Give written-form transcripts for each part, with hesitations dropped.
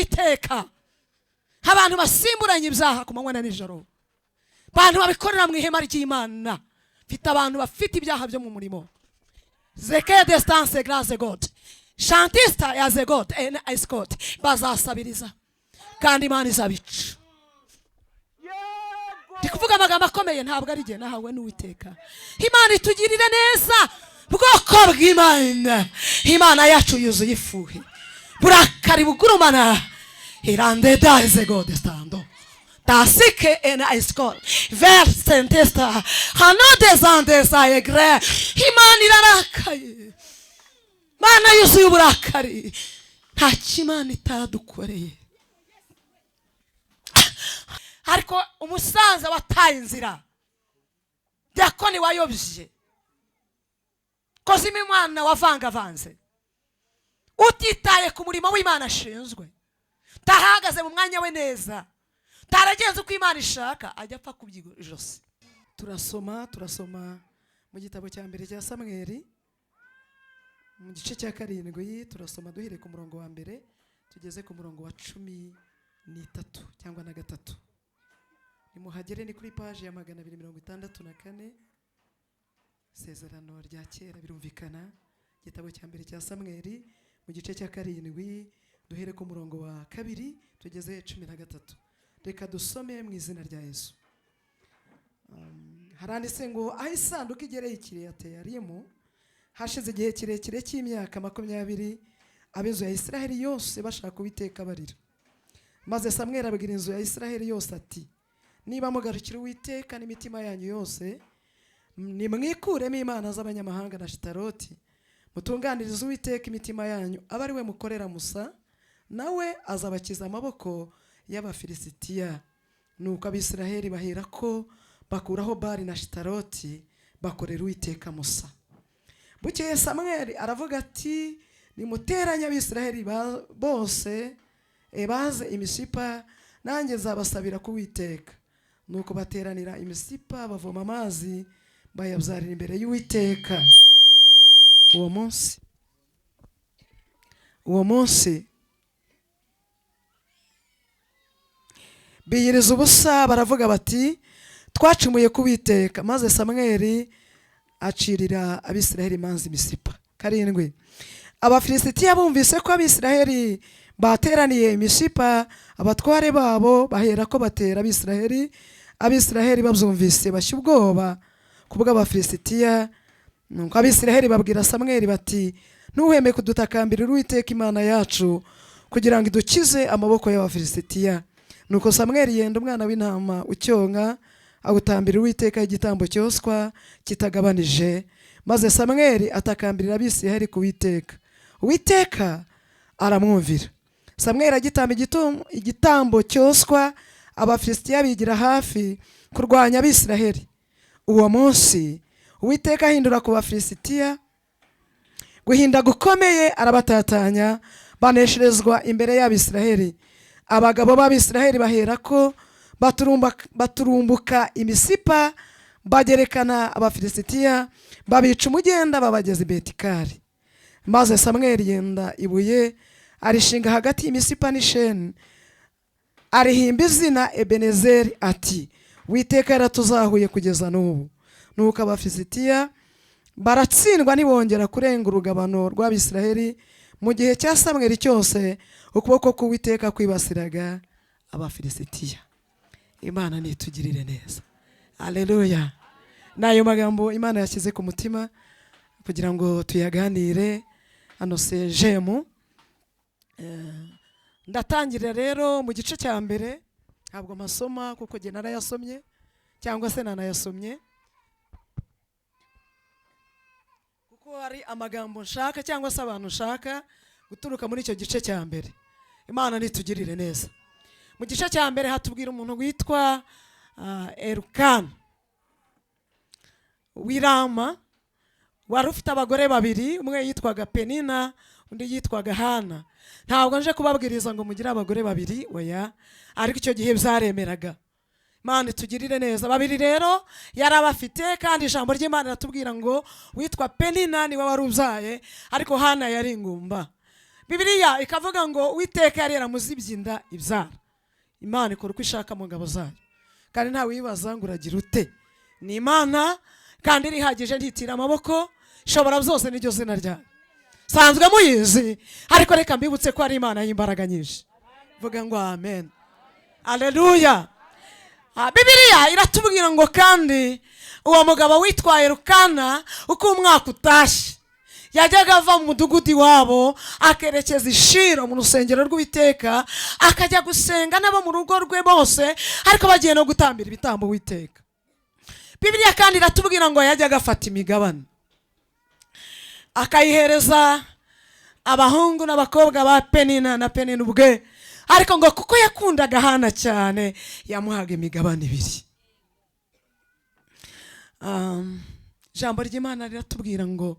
n'Uwiteka. Abantu basimburanye ibyaha ku manywa na nijoro, abantu babikorera mu ihema ry'Imana. Mfite abantu bafite ibyaha byo mu murimo zeke distance grace God shantista ya ze God en escort, bazasabiriza kandi Imana izabica. Ndi kuvuga amagambo akomeye, ntabwo ari jye, nahawe n'Uwiteka. Imana itugirire neza, bwoko bw'Imana. Imana yacu yuzuye ifuhe, burakari bugurumana. Irande daze God stando tasike ena escort versentesta hano dezandesa egre. Imana irarakaye, Imana yuzuye uburakari. Nta kimana itadukoreye, ariko umusaza wataye inzira, diakoni wayobye, kozima imana wavangavanze, utitaye ku murimo w'Imana ashinzwe, utahagaze mu mwanya we neza, utaragenze uko Imana ishaka, ajya apfa ku ijosi. Turasoma mu gitabo cya mbere cya Samweri, mu gice cya 7. Turasoma duhereye ku murongo wa 1 tugeze ku murongo wa 13 cyangwa na 3. Nimuhagere, ni kuri paji ya 264, Isezerano rya Kera birumvikana. Igitabo cya mbere cya Samweri, mu gice cya 7, duhere ku murongo wa 2 tugeze 13. Reka dusome mu izina rya Yesu. Haranditse ngo: aho isanduku igereye i Kiriyateyarimu, hashize igihe kirekire cy'imyaka 20, ab'inzu ya Isiraheli yose bashaka Uwiteka barira. Maze Samweli abwira inzu ya Isiraheli yose ati: "Niba mugarukira Uwiteka n'imitima yanyu yose, nimwikuremo imana z'abanyamahanga na Shitaroti, mutunganirize Uwiteka imitima yanyu, abe ari we mukorera musa, nawe azabakiza amaboko y'Abafilisitiya." Nuko Abisiraheli bahera ko bakuraho Bari na Shitaroti, bakorera Uwiteka musa. Bukeye Samweli aravuga ati: "Nimuteranye Abisiraheli bose baze i Misipa, nanjye nzabasabira ku Uwiteka." Nuko bateranira i Misipa, bavoma amazi, bayabyarira imbere y'Uwiteka. Uwo munsi biyiriza ubusa, baravuga bati: "Twacumuye ku Uwiteka." Maze Samweli acirira Abisiraheli imanza i Misipa. 7. Abafilisitiya bumvise ko Abisiraheli bateraniye i Misipa, abatware babo bahera ko batera Abisiraheli. Abisiraheli babyumvise bashya ubwoba ku bw'Abafilisitiya. Nuko Abisiraheli babwira Samweli bati: "Ntuheme kudutakambirira Uwiteka Imana yacu kugira ngo idukize amaboko y'Abafilisitiya." Nuko Samweli yenda umwana w'intama ucyonka, awutambira Uwiteka igitambo cyoswa kitagabanije. Maze Samweli atakambirira Abisiraheli ku Uwiteka, Uwiteka aramwumvira. Samweli agitamba igitambo cyoswa, Abafilisitiya bigira hafi kurwanya Abisiraheli. Uwo munsi Uwiteka ahindura ku Bafilisitiya guhinda gukomeye, arabatatanya, banesherezwa imbere y'Abisiraheli. Abagabo b'Abisiraheli bahera ko baturumbuka i Misipa, bagerekana Abafilisitiya, babica umugenda, babageza i Betikari. Maze Samweli yenda ibuye, arishinga hagati y'Imisipa n'Isheni, arihimba izina Ebenezeri, ati: "Witeka yaratuzahuye kugeza n'ubu." Nuko Abafilisitiya baratsindwa, ntibongera kurenga urugabano rw'Abisiraheli. Mu gihe cya Samweli cyose ukuboko k'Uwiteka kwibasiraga Abafilisitiya. Imana nitugirire neza. Aleluya. Ni ayo magambo Imana yashyize ku mutima kugira ngo tuyaganire hano sejemu. Ndatangira rero mu gice cya mbere. Ntabwo mpasoma kuko jye narayasomye cyangwa se nanayasomye, kuko hari amagambo nshaka cyangwa se abantu nshaka guturuka muri icyo gice cya mbere. Imana nitugirire neza. Mu gice cya mbere hatubwira umuntu witwa Elukana w'Irama, wari ufite abagore babiri: umwe yitwaga Penina, undi yitwaga Hana. Ntabwo nje kubabwiriza ngo mugire abagore babiri, oya, ariko icyo gihe byaremeraga. Imana itugirire neza. Babiri rero yari abafite, kandi ijambo ry'Imana riratubwira ngo witwa Penina niwe wari ubyaye, ariko Hana yari ingumba. Bibiliya ikavuga ngo Uwiteka yari yaramuzibye inda ibyara. Imana ikora uko ishaka mu ngabo zayo, kandi ntawe wibaza ngo uragira ute. Ni Imana kandi irihagije, ntitira amaboko, ishobora byose, niryo zina ryayo. Sanzwe muyizi, ariko reka mbibutse ko ari Imana y'imbaraga nyinshi. Vuga ngo amen, aleluya. Bibiliya iratubwira ngo kandi uwo mugabo witwaye Rukana, uko umwaka utashye yajyaga ava mu mudugudu iwabo akerekeza i Shilo mu rusengero rw'Uwiteka, akajya gusenga n'abo mu rugo rwe bose, ariko bagiye no gutambira ibitambo Uwiteka. Bibiliya kandi iratubwira ngo yajyaga afata imigabane akayihereza abahungu n'abakobwa ba Penina na Penina ubwe, ariko ngo kuko yakundaga Hana cyane yamuhaga imigabane ibiri. Ijambo ry'Imana riratubwira ngo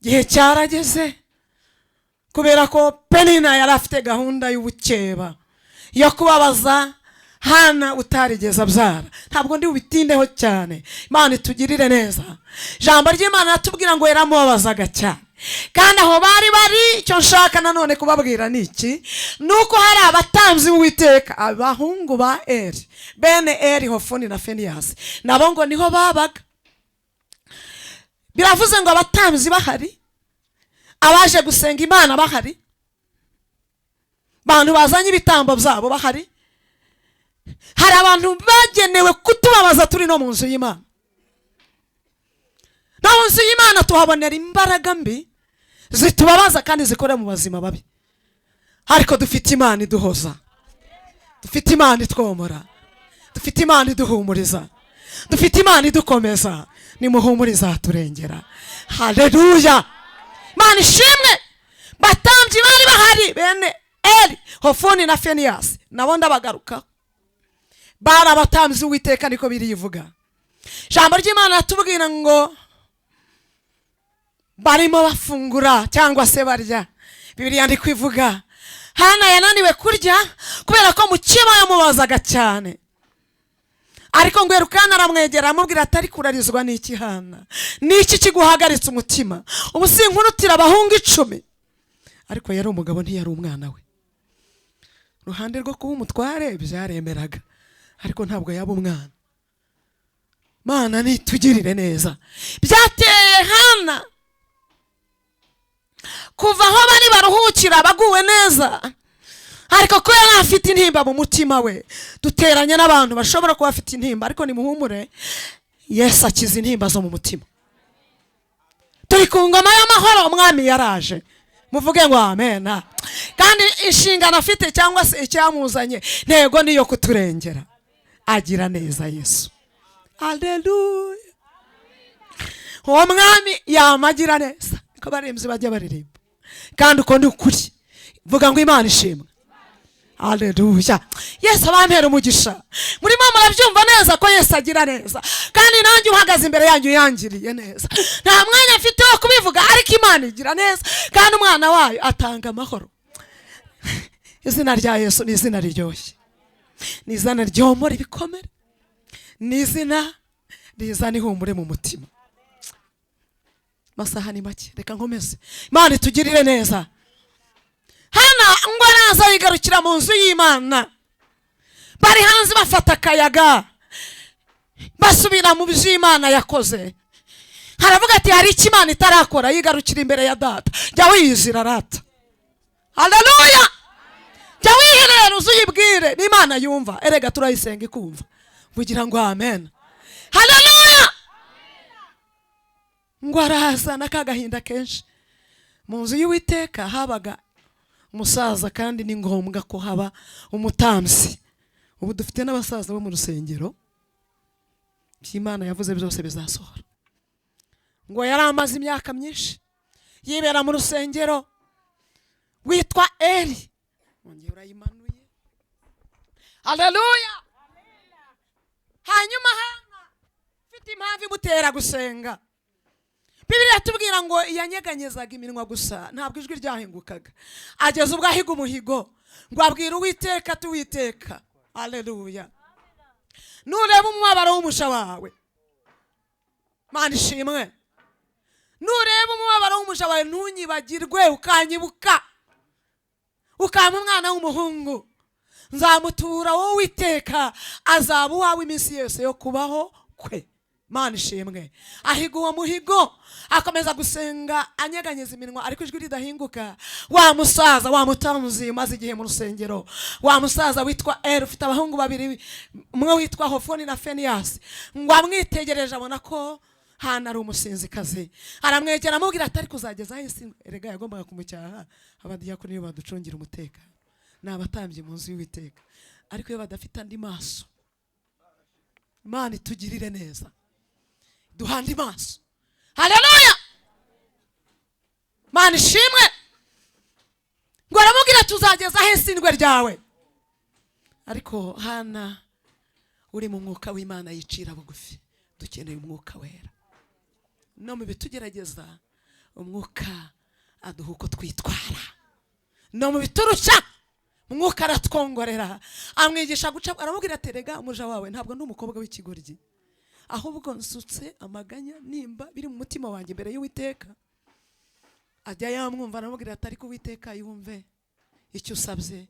igihe cyarageze, kubera ko Penina yari afite gahunda y'ubukeba yo kubabaza Hana utarigeze abyara. Ntabwo ndi bubitindeho cyane, Imana itugirire neza. Ijambo ry'Imana riratubwira ngo yaramubabazaga cyane, kandi aho bari bari, icyo nshaka nanone kubabwira ni iki: ni uko hari abatambyi b'Uwiteka, abahungu ba Eri, bene Eri, Hofuni na Feniyasi, nabo ngo niho babaga. Biravuze ngo abatambyi bahari, abaje gusenga Imana bahari, abantu bazanye ibitambo byabo bahari. Hari abantu bagenewe kutubabaza turi no mu nzu y'Imana. No mu nzu y'Imana tuhabonera imbaraga mbi zitubabaza kandi zikora mu bazima babi, ariko dufite Imana iduhoza, dufite Imana itwomora, dufite Imana iduhumuriza, dufite Imana idukomeza. Nimuhumuriza turengera. Haleluya, Imana ishimwe. Batambyi bari bahari, bene Eri, Hofuni na Feniyasi, nabo ndabagaruka, bari abatambyi Uwiteka, niko birivuga. Ijambo ry'Imana ratubwira ngo barimo bafungura cyangwa se barya. Bibiliya ndi kwivuga, Hana yananiwe kurya kubera ko mukeba yamubazaga cyane. Ariko ngo Elukana aramwegera, aramubwira ati: "Ariko urarizwa n'iki, Hana? N'iki kiguhagaritse umutima? Ubu sinkurutira abahungu 10?" Ariko yari umugabo, ntiyari umwana we. Uruhande rwo kuba umutware byaremeraga, ariko ntabwo yaba umwana. Mana nitugirire neza. Byateye Hana kuva aho bari baruhukira baguwe neza, ariko ko yari afite intimba mu mutima we. Duteranye n'abantu bashobora kuba bafite intimba, ariko nimuhumure, Yesu akiza intimba zo mu mutima. Turi ku ngoma y'amahoro, umwami yaraje. Muvuge ngo amena. Kandi inshingano afite cyangwa se icyamuzanye, ntego niyo kuturengera. Agira neza Yesu, aleluya. Uwo mwami yamagira neza, niko baririmbyi bajya baririmba, kandi uko ni ukuri. Vuga ngo Imana ishimwe, aleluya. Yesu abampera umugisha. Murimo murabyumva neza ko Yesu agira neza, kandi nanjye uhagaze imbere yanyu yangiriye neza. Nta mwanya mfite wo kubivuga, ariko Imana igira neza, kandi umwana wayo atanga amahoro. Izina rya Yesu ni izina riryoshye, ni izina ryomora ibikomere, ni izina rizana ihumure mu mutima. Amasaha ni make, reka nkomeze. Imana itugirire neza. Hana ngo araza yigarukira mu nzu y'Imana. Bari hanze bafata akayaga, basubira mu by'Imana yakoze. Haravuga ati: "Hari icyo Imana itarakora." Yigarukira imbere ya Data. Jya wiyizira rata, haleluya. Jya wiherera uze uyibwire, n'Imana yumva. Erega turayisenga ikumva. Vugira ngo amen, haleluya. Ngo araza n'akagahinda kenshi. Mu nzu y'Uwiteka habaga umusaza, kandi ni ngombwa ko haba umutambyi. Ubu dufite n'abasaza bo mu rusengero. Ibyo Imana yavuze byose bizasohora. Ngo yari amaze imyaka myinshi yibera mu rusengero, witwa Eri. Wongeye urayimanuye, haleluya. Hanyuma Hana ufite impamvu imutera gusenga, Bibiliya tubwira ngo yanyeganyezaga iminwa gusa, ntabwo ijwi ryahingukaga. Ageze ubwo ahiga umuhigo, ngo abwira Uwiteka ati: "Uwiteka, aleluya, nureba umubabaro w'umusha wawe." Mana ishimwe. Nureba umubabaro w'umuja wawe ntunyibagirwe, ukanyibuka, ukampa umwana w'umuhungu, nzamutura wowe Uwiteka, azaba uwawe iminsi yose yo kubaho kwe. Imana ishimwe. Ahiga uwo muhigo, akomeza gusenga anyeganyeza iminwa ariko ijwi ridahinguka. Wa musaza wa mutamuzi umaze igihe mu rusengero, wa musaza witwa Eri ufite abahungu babiri, umwe witwa Hofoni na Feniyasi, ngo amwitegereje abona ko Hana ari umusinzikazi, aramwegera amubwira ati ariko uzageza aho isi? Erega yagombaga kumucyaha. Abadiyakoni nibo baducungira umutekano, ni abatambyi mu nzu y'Uwiteka, ariko iyo badafite andi maso, Imana itugirire neza, duha andi maso. Haleluya, Imana ishimwe. Ngo aramubwira tuzageza aho isindwe ryawe? Ariko Hana uri mu mwuka w'Imana yicira bugufi. Dukeneye umwuka wera no mu bitugerageza, umwuka aduha uko twitwara, no mu biturusha umwuka aratwongorera. Amwigisha guca, aramubwira ati rega umuja wawe ntabwo ndi umukobwa w'ikigoryi, ahubwo nsutse amaganya nimba biri mu mutima wanjye imbere y'Uwiteka. Ajya yamwumva, aramubwira ati ariko Uwiteka yumve icyo usabye,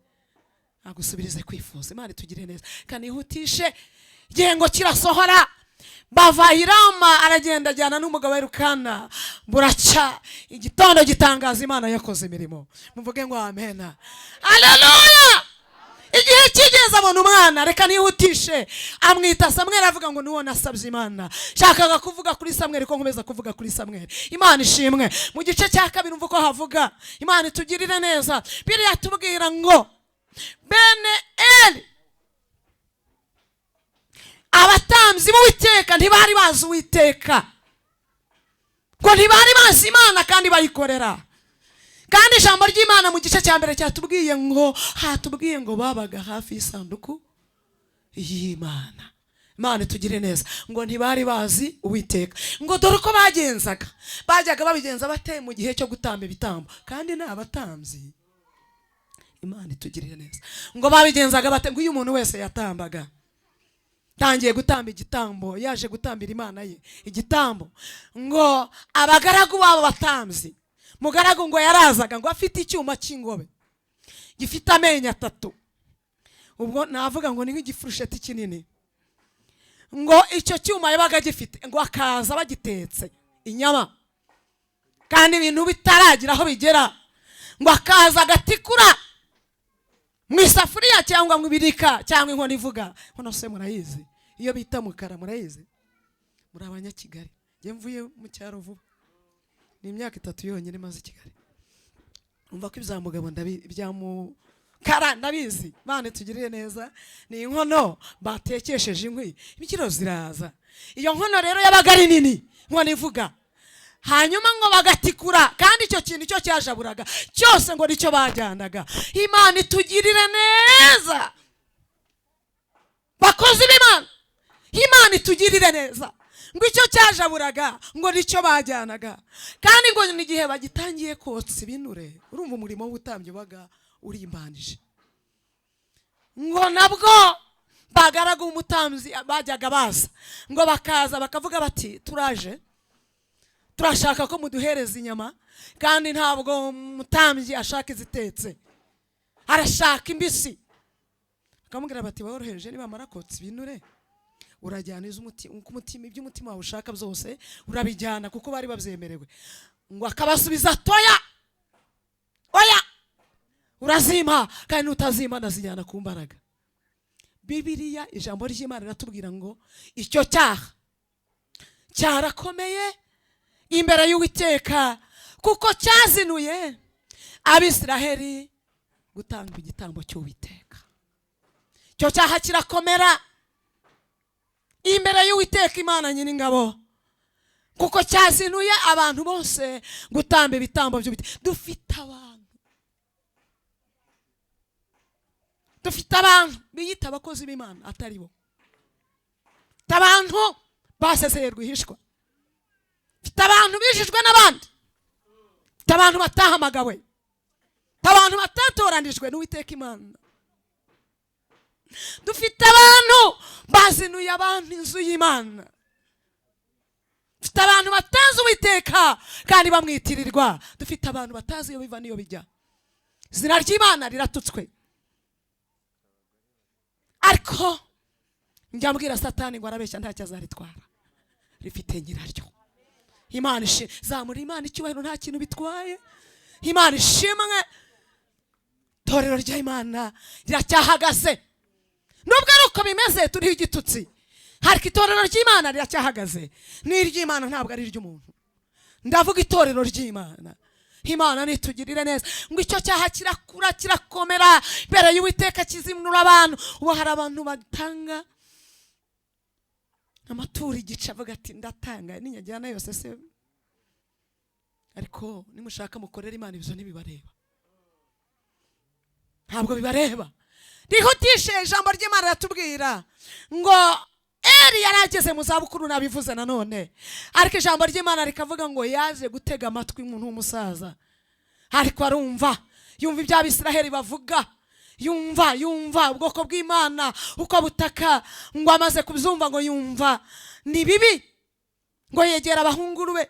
agusubirize kwifuza. Imana itugire neza. Kanihutishe, igihe kirasohora, bava i Rama, aragenda ajyana n'umugabo we Elukana. Buracya igitondo gitangaza, Imana yakoze imirimo. Muvuge ngo amena, haleluya. Igihe kigeze abona umwana. Reka nihutishe. Amwita Samweli, avuga ngo nuwo nasabye Imana. Shakaga kuvuga kuri Samweli, ko nkomeza kuvuga kuri Samweli. Imana ishimwe. Mu gice cya kabiri umva uko havuga. Imana itugirire neza. Biriya tubwira ngo bene Eli abatambyi b'Uwiteka ntibari bazi Uwiteka, ngo ntibari bazi Imana kandi bayikorera. Kandi ijambo ry'Imana mu gice cya mbere cyatubwiye ngo, hatubwiye ngo babaga hafi y'isanduku y'Imana. Imana itugire neza. Ngo ntibari bazi Uwiteka. Ngo dore uko bagenzaga, bajyaga babigenza bate mu gihe cyo gutamba ibitambo, kandi ni abatambyi? Imana itugirire neza. Ngo babigenzaga bate? Ngo iyo umuntu wese yatambaga, tangiye gutamba igitambo, yaje gutambira Imana ye igitambo, ngo abagaragu babo batambyi, mugaragu ngo yarazaga ngo afite icyuma cy'ingobe gifite amenyo atatu, ubwo navuga ngo ni nk'igifurusheti kinini. Ngo icyo cyuma yabaga gifite, ngo akaza bagitetse inyama kandi ibintu bitaragira aho bigera, ngo akaza agatikura mu isafuriya cyangwa mu ibirika cyangwa inkono ivuga. Inkono se murayizi? Iyo bita mukara murayizi? Muri abanyakigali, njye mvuye mu cyaro vuba, ni imyaka 3 yonyine maze i Kigali. Umva ko ibya mugabo ibya mukara ndabizi. Imana itugirire neza. Ni inkono batekesheje inkwi, imikiro ziraza. Iyo nkono rero yabaga ari nini, inkono ivuga. Hanyuma ngo bagatikura, kandi icyo kintu cyo cyajaburaga cyose ngo nicyo bajyanaga. Imana itugirire neza, bakozi b'Imana. Imana itugirire neza. Ngo icyo cyajaburaga ngo nicyo bajyanaga, kandi ngo n'igihe bagitangiye kotsa ibinure, urumva umurimo w'ubutambyi wabaga urimbanije, ngo nabwo bagaragu umutambyi bajyaga baza, ngo bakaza bakavuga bati turaje, turashaka ko muduhereza inyama, kandi ntabwo umutambyi ashaka izitetse, arashaka imbisi. Bakamubwira bati woroheje, nibamara kotsa ibinure urajyana umutima, ibyo umutima wawe ushaka byose urabijyana, kuko bari babyemerewe. Ngo akabasubiza toya, oya, urazimpa, kandi nutazimpa ndazijyana ku mbaraga. Bibiliya, ijambo ry'Imana riratubwira ngo icyo cyaha cyarakomeye imbere y'Uwiteka, kuko cyazinuye Abisiraheli gutanga igitambo cy'Uwiteka. Icyo cyaha kirakomera imbere y'Uwiteka Imana nyiringabo, kuko cyazinuye abantu bose gutamba ibitambo by'Uwiteka. Dufite abantu biyita abakozi b'Imana atari bo. Dufite abantu baseseye rwihishwa, dufite abantu bijijwe n'abandi, dufite abantu batahamagawe, dufite abantu batatoranijwe n'Uwiteka Imana. Dufite abantu bazinuye abantu inzu y'Imana, dufite Dufite abantu batazi Uwiteka kandi bamwitirirwa. Dufite abantu batazi iyo biva n'iyo bijya. Izina ry'Imana riratutswe. Ariko njya mbwira Satani ngo arabeshya, ntacyo azaritwara, rifite nyiraryo. Imana ishimwe, zamura Imana icyubahiro, nta kintu bitwaye. Imana ishimwe. Itorero ry'Imana riracyahagaze nubwo ari uko bimeze, turiho igitutsi, ariko itorero ry'Imana riracyahagaze. Ni iry'Imana, ntabwo ari iry'umuntu. Ndavuga itorero ry'Imana. Imana nitugirire neza. Ngo icyo cyaha kirakura, kirakomera mbere y'Uwiteka, kizimnura abantu. Ubu hari abantu batanga amaturo igice, avuga ati: "Ndatanga ninyajyana yose se?" Ariko nimushaka mukorere Imana, ibyo ntibibareba, ntabwo bibareba. Rihutishe, ijambo ry'Imana riratubwira ngo Eri yari ageze mu zabukuru, nabivuze nanone, ariko ijambo ry'Imana rikavuga ngo yaje gutega amatwi umuntu w'umusaza, ariko arumva, yumva ibyo Abisiraheli bavuga, yumva ubwoko bw'Imana uko butaka. Ngo amaze kubyumva, ngo yumva ni bibi, ngo yegera abahungu be,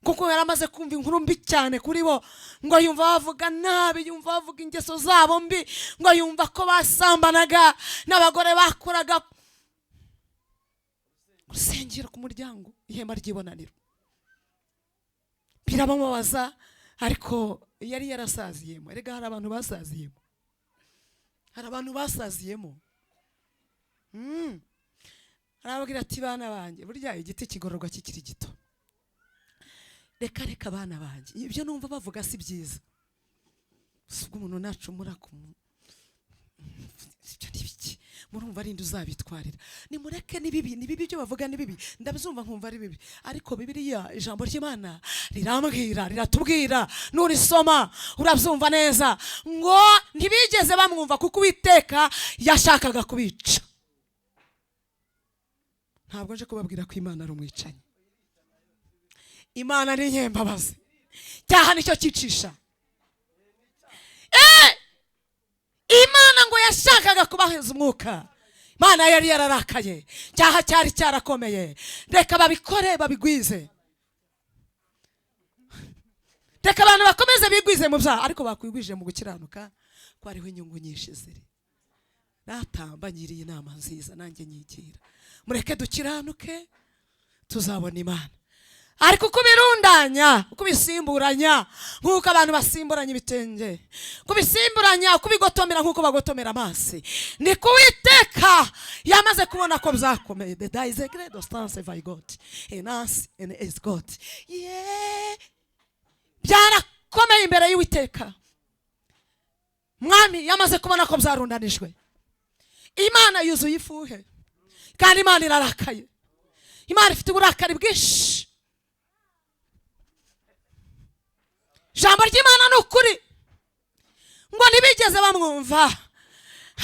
kuko yari amaze kumva inkuru mbi cyane kuri bo. Ngo yumva bavuga nabi, yumva bavuga ingeso zabo mbi, ngo yumva ko basambanaga n'abagore bakoraga urusengero ku muryango, ihema ry'ibonaniro. Birabamubaza, ariko yari yarasaziyemo. Erega hari abantu basaziyemo, hari abantu basaziyemo. Arababwira ati: "Bana banjye, burya igiti kigororwa kikiri gito. Reka, reka, abana banjye, ibyo numva bavuga si byiza. Si ubwo umuntu nacumura ku ibyo ni biki? Murumva ari nde uzabitwarira? Nimureke, ni bibi, ni bibi, ibyo bavuga ni bibi, ndabyumva nkumva ari bibi. Ariko Bibiliya, ijambo ry'Imana rirambwira, riratubwira, nurisoma urabyumva neza." Ngo ntibigeze bamwumva kuko Uwiteka yashakaga kubica. Ntabwo nje kubabwira ko Imana ari umwicanyi. Imana ni nyembabazi. Cyaha nicyo cyicisha. Imana ngo yashakaga kubaheza umwuka. Imana yari yararakaye, cyaha cyari cyarakomeye. Reka babikore, babigwize, reka abantu bakomeze bigwize mu byaha, ariko bakwigwije mu gukiranuka ko hariho inyungu nyinshi ziri. Natamba ngiriye inama nziza, nanjye nyigira: mureke dukiranuke, tuzabona Imana. Ariko uko ubirundanya, uko ubisimburanya nk'uko abantu basimburanya ibitenge, uko ubisimburanya, uko ubigotomera nk'uko bagotomera amazi, ni ku Uwiteka yamaze kubona ko byakomeye. The die is a great stance by God and us and is God, yeah. Byarakomeye imbere y'Uwiteka. Mwami yamaze kubona ko byarundanijwe, Imana yuzuye ifuhe, kandi Imana irarakaye. Imana ifite uburakari bwinshi. Ijambo ry'Imana ni ukuri. Ngo ntibigeze bamwumva,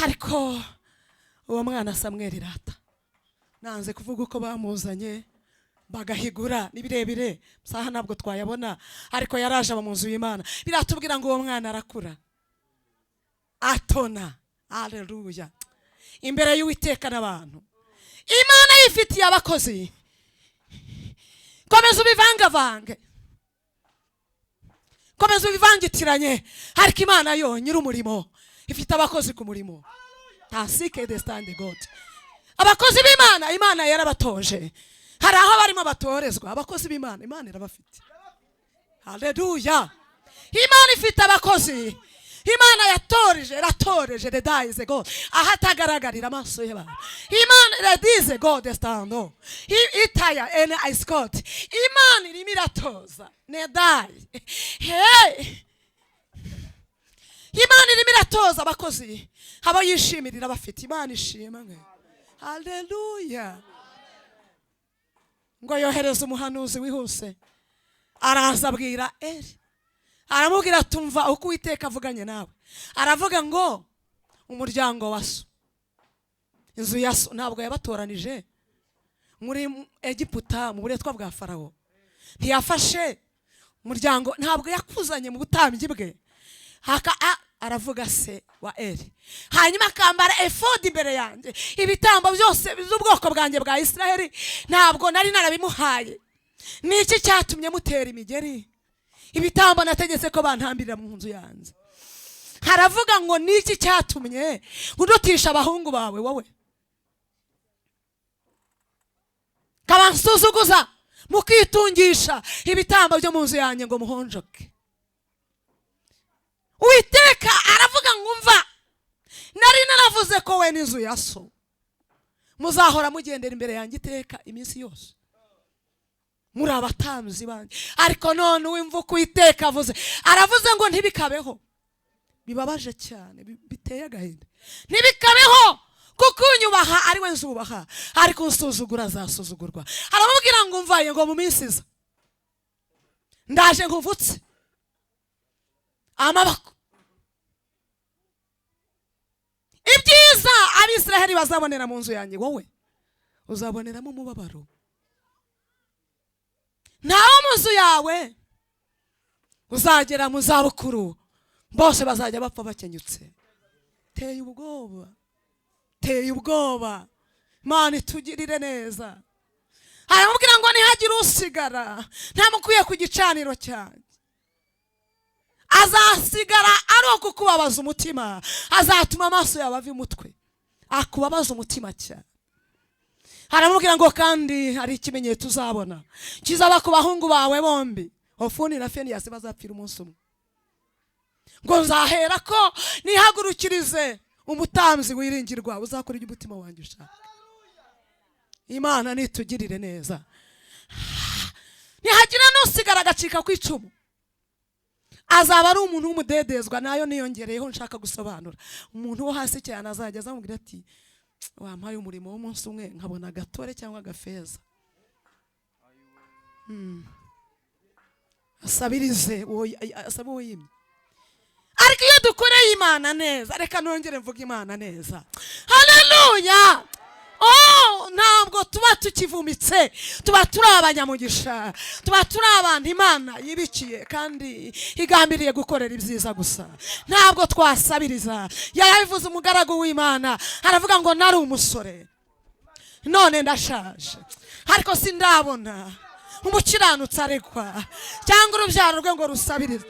ariko uwo mwana Samweli irata, nanze kuvuga uko bamuzanye bagahigura, ni birebire, saha ntabwo twayabona, ariko yaraje aba mu nzu y'Imana. Biratubwira ngo uwo mwana arakura, atona, aleluya, imbere y'Uwiteka n'abantu. Imana yifitiye abakozi. Komeza ubivangavange, komeza ubivangitiranye, ariko Imana yo nyir'umurimo ifite abakozi ku murimo. Tasike de stand God. Abakozi b'Imana, Imana yarabatoje. Hari aho barimo batorezwa. Abakozi b'Imana, Imana irabafite. Haleluya! Imana ifite abakozi Imana yatoreje, iratoreje. Redayize God aho atagaragarira amaso y'abantu. Imana redize God stando itaya ene ice God. Imana irimo iratoza nedayi. Hey, Imana irimo iratoza abakozi, abo yishimirira bafite. Imana ishimwe, haleluya. Ngo yohereza umuhanuzi wihuse, araza abwira Eri, aramubwira: "Tumva uko Uwiteka avuganye nawe. Aravuga ngo umuryango wa so, inzu ya so, ntabwo yabatoranije muri Egiputa mu buretwa bwa Farawo? Ntiyafashe umuryango? Ntabwo yakuzanye mu butambyi bwe?" Aravuga se wa Eri. "Hanyuma akambara efodi imbere yanjye. Ibitambo byose by'ubwoko bwanjye bwa Israheli ntabwo nari narabimuhaye?" Ni iki cyatumye mutera imigeri ibitambo nategetse ko bantambirira mu nzu yanjye? Haravuga ngo: "Ni iki cyatumye undutisha abahungu bawe, wowe kabansuzuguza, mukitungisha ibitambo byo mu nzu yanjye ngo muhonjoke?" Uwiteka aravuga ngo: "Umva, nari naravuze ko we n'inzu ya so muzahora mugendera imbere yanjye iteka, iminsi yose, muri abatambyi banjye. Ariko none wumva uko Uwiteka avuze. Aravuze ngo ntibikabeho." Bibabaje cyane, biteye agahinda. "Ntibikabeho, kuko unyubaha ari we nzubaha, ariko unsuzugura azasuzugurwa." Aramubwira ngo: "Mvaye ngo mu minsi iza ndaje nkuvutse amaboko. Ibyiza Abisiraheli bazabonera mu nzu yanjye, wowe uzaboneramo umubabaro. Ntawo mu nzu yawe uzagera mu zabukuru, bose bazajya bapfa bakenyutse." Teye ubwoba, teye ubwoba. Imana itugirire neza. Aramubwira ngo: "Ntihagire usigara ntamukwiye ku gicaniro cyanjye. Azasigara ari ukukubabaza umutima, azatuma amaso yawe ava umutwe, akubabaza umutima cyane." Aramubwira ngo: "Kandi hari ikimenyetso uzabona kizaba ku bahungu bawe bombi, Hofuni na Feniyasi, bazapfira umunsi umwe. Ngo nzahera ko nihagurukirize umutambyi wiringirwa uzakora ibyo umutima wanjye ushaka." Imana nitugirire neza. "Ntihagira n'usigara agacika ku icumu, azaba ari umuntu w'umudedezwa." Nayo niyongereyeho nshaka gusobanura. Umuntu wo hasi cyane azajya azamubwira ati: "Wampaye umurimo w'umunsi umwe nkabona agatore cyangwa agafeza." Asabirize asabe uwo yimye. Ariko iyo dukoreye Imana neza, reka nongere mvuge Imana neza, haleluya! Oh, ntabwo tuba tukivumitse, tuba turi abanyamugisha, tuba turi abantu Imana yibikiye kandi igambiriye gukorera ibyiza gusa. Ntabwo twasabiriza. Yabivuze umugaragu w'Imana, aravuga ngo: "Nari umusore, none ndashaje, ariko sindabona umukiranutsi arekwa cyangwa urubyaro rwe ngo rusabirize."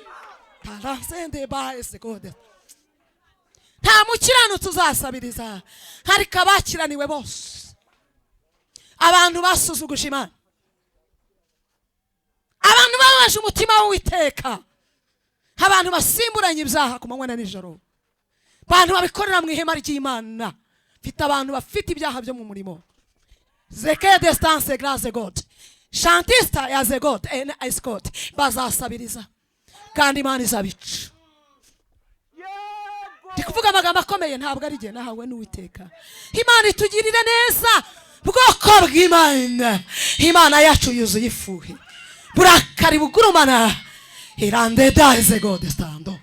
Tarasende baesekode. Nta mukiranutsi uzasabiriza, ariko abakiraniwe bose, abantu basuzuguje Imana, abantu bababaje umutima w'Uwiteka, abantu basimburanye ibyaha ku manywa na nijoro, abantu babikorera mu ihema ry'Imana. Mfite abantu bafite ibyaha byo mu murimo, zeke distance grace God shantista ya ze God en escort, bazasabiriza kandi Imana izabica. Ndi kuvuga amagambo akomeye, ntabwo ari jye, nahawe n'Uwiteka. Imana itugirire neza, bwoko bw'Imana. Imana yacu yuzuye ifuhe, burakari bugurumana. Irande daze God stando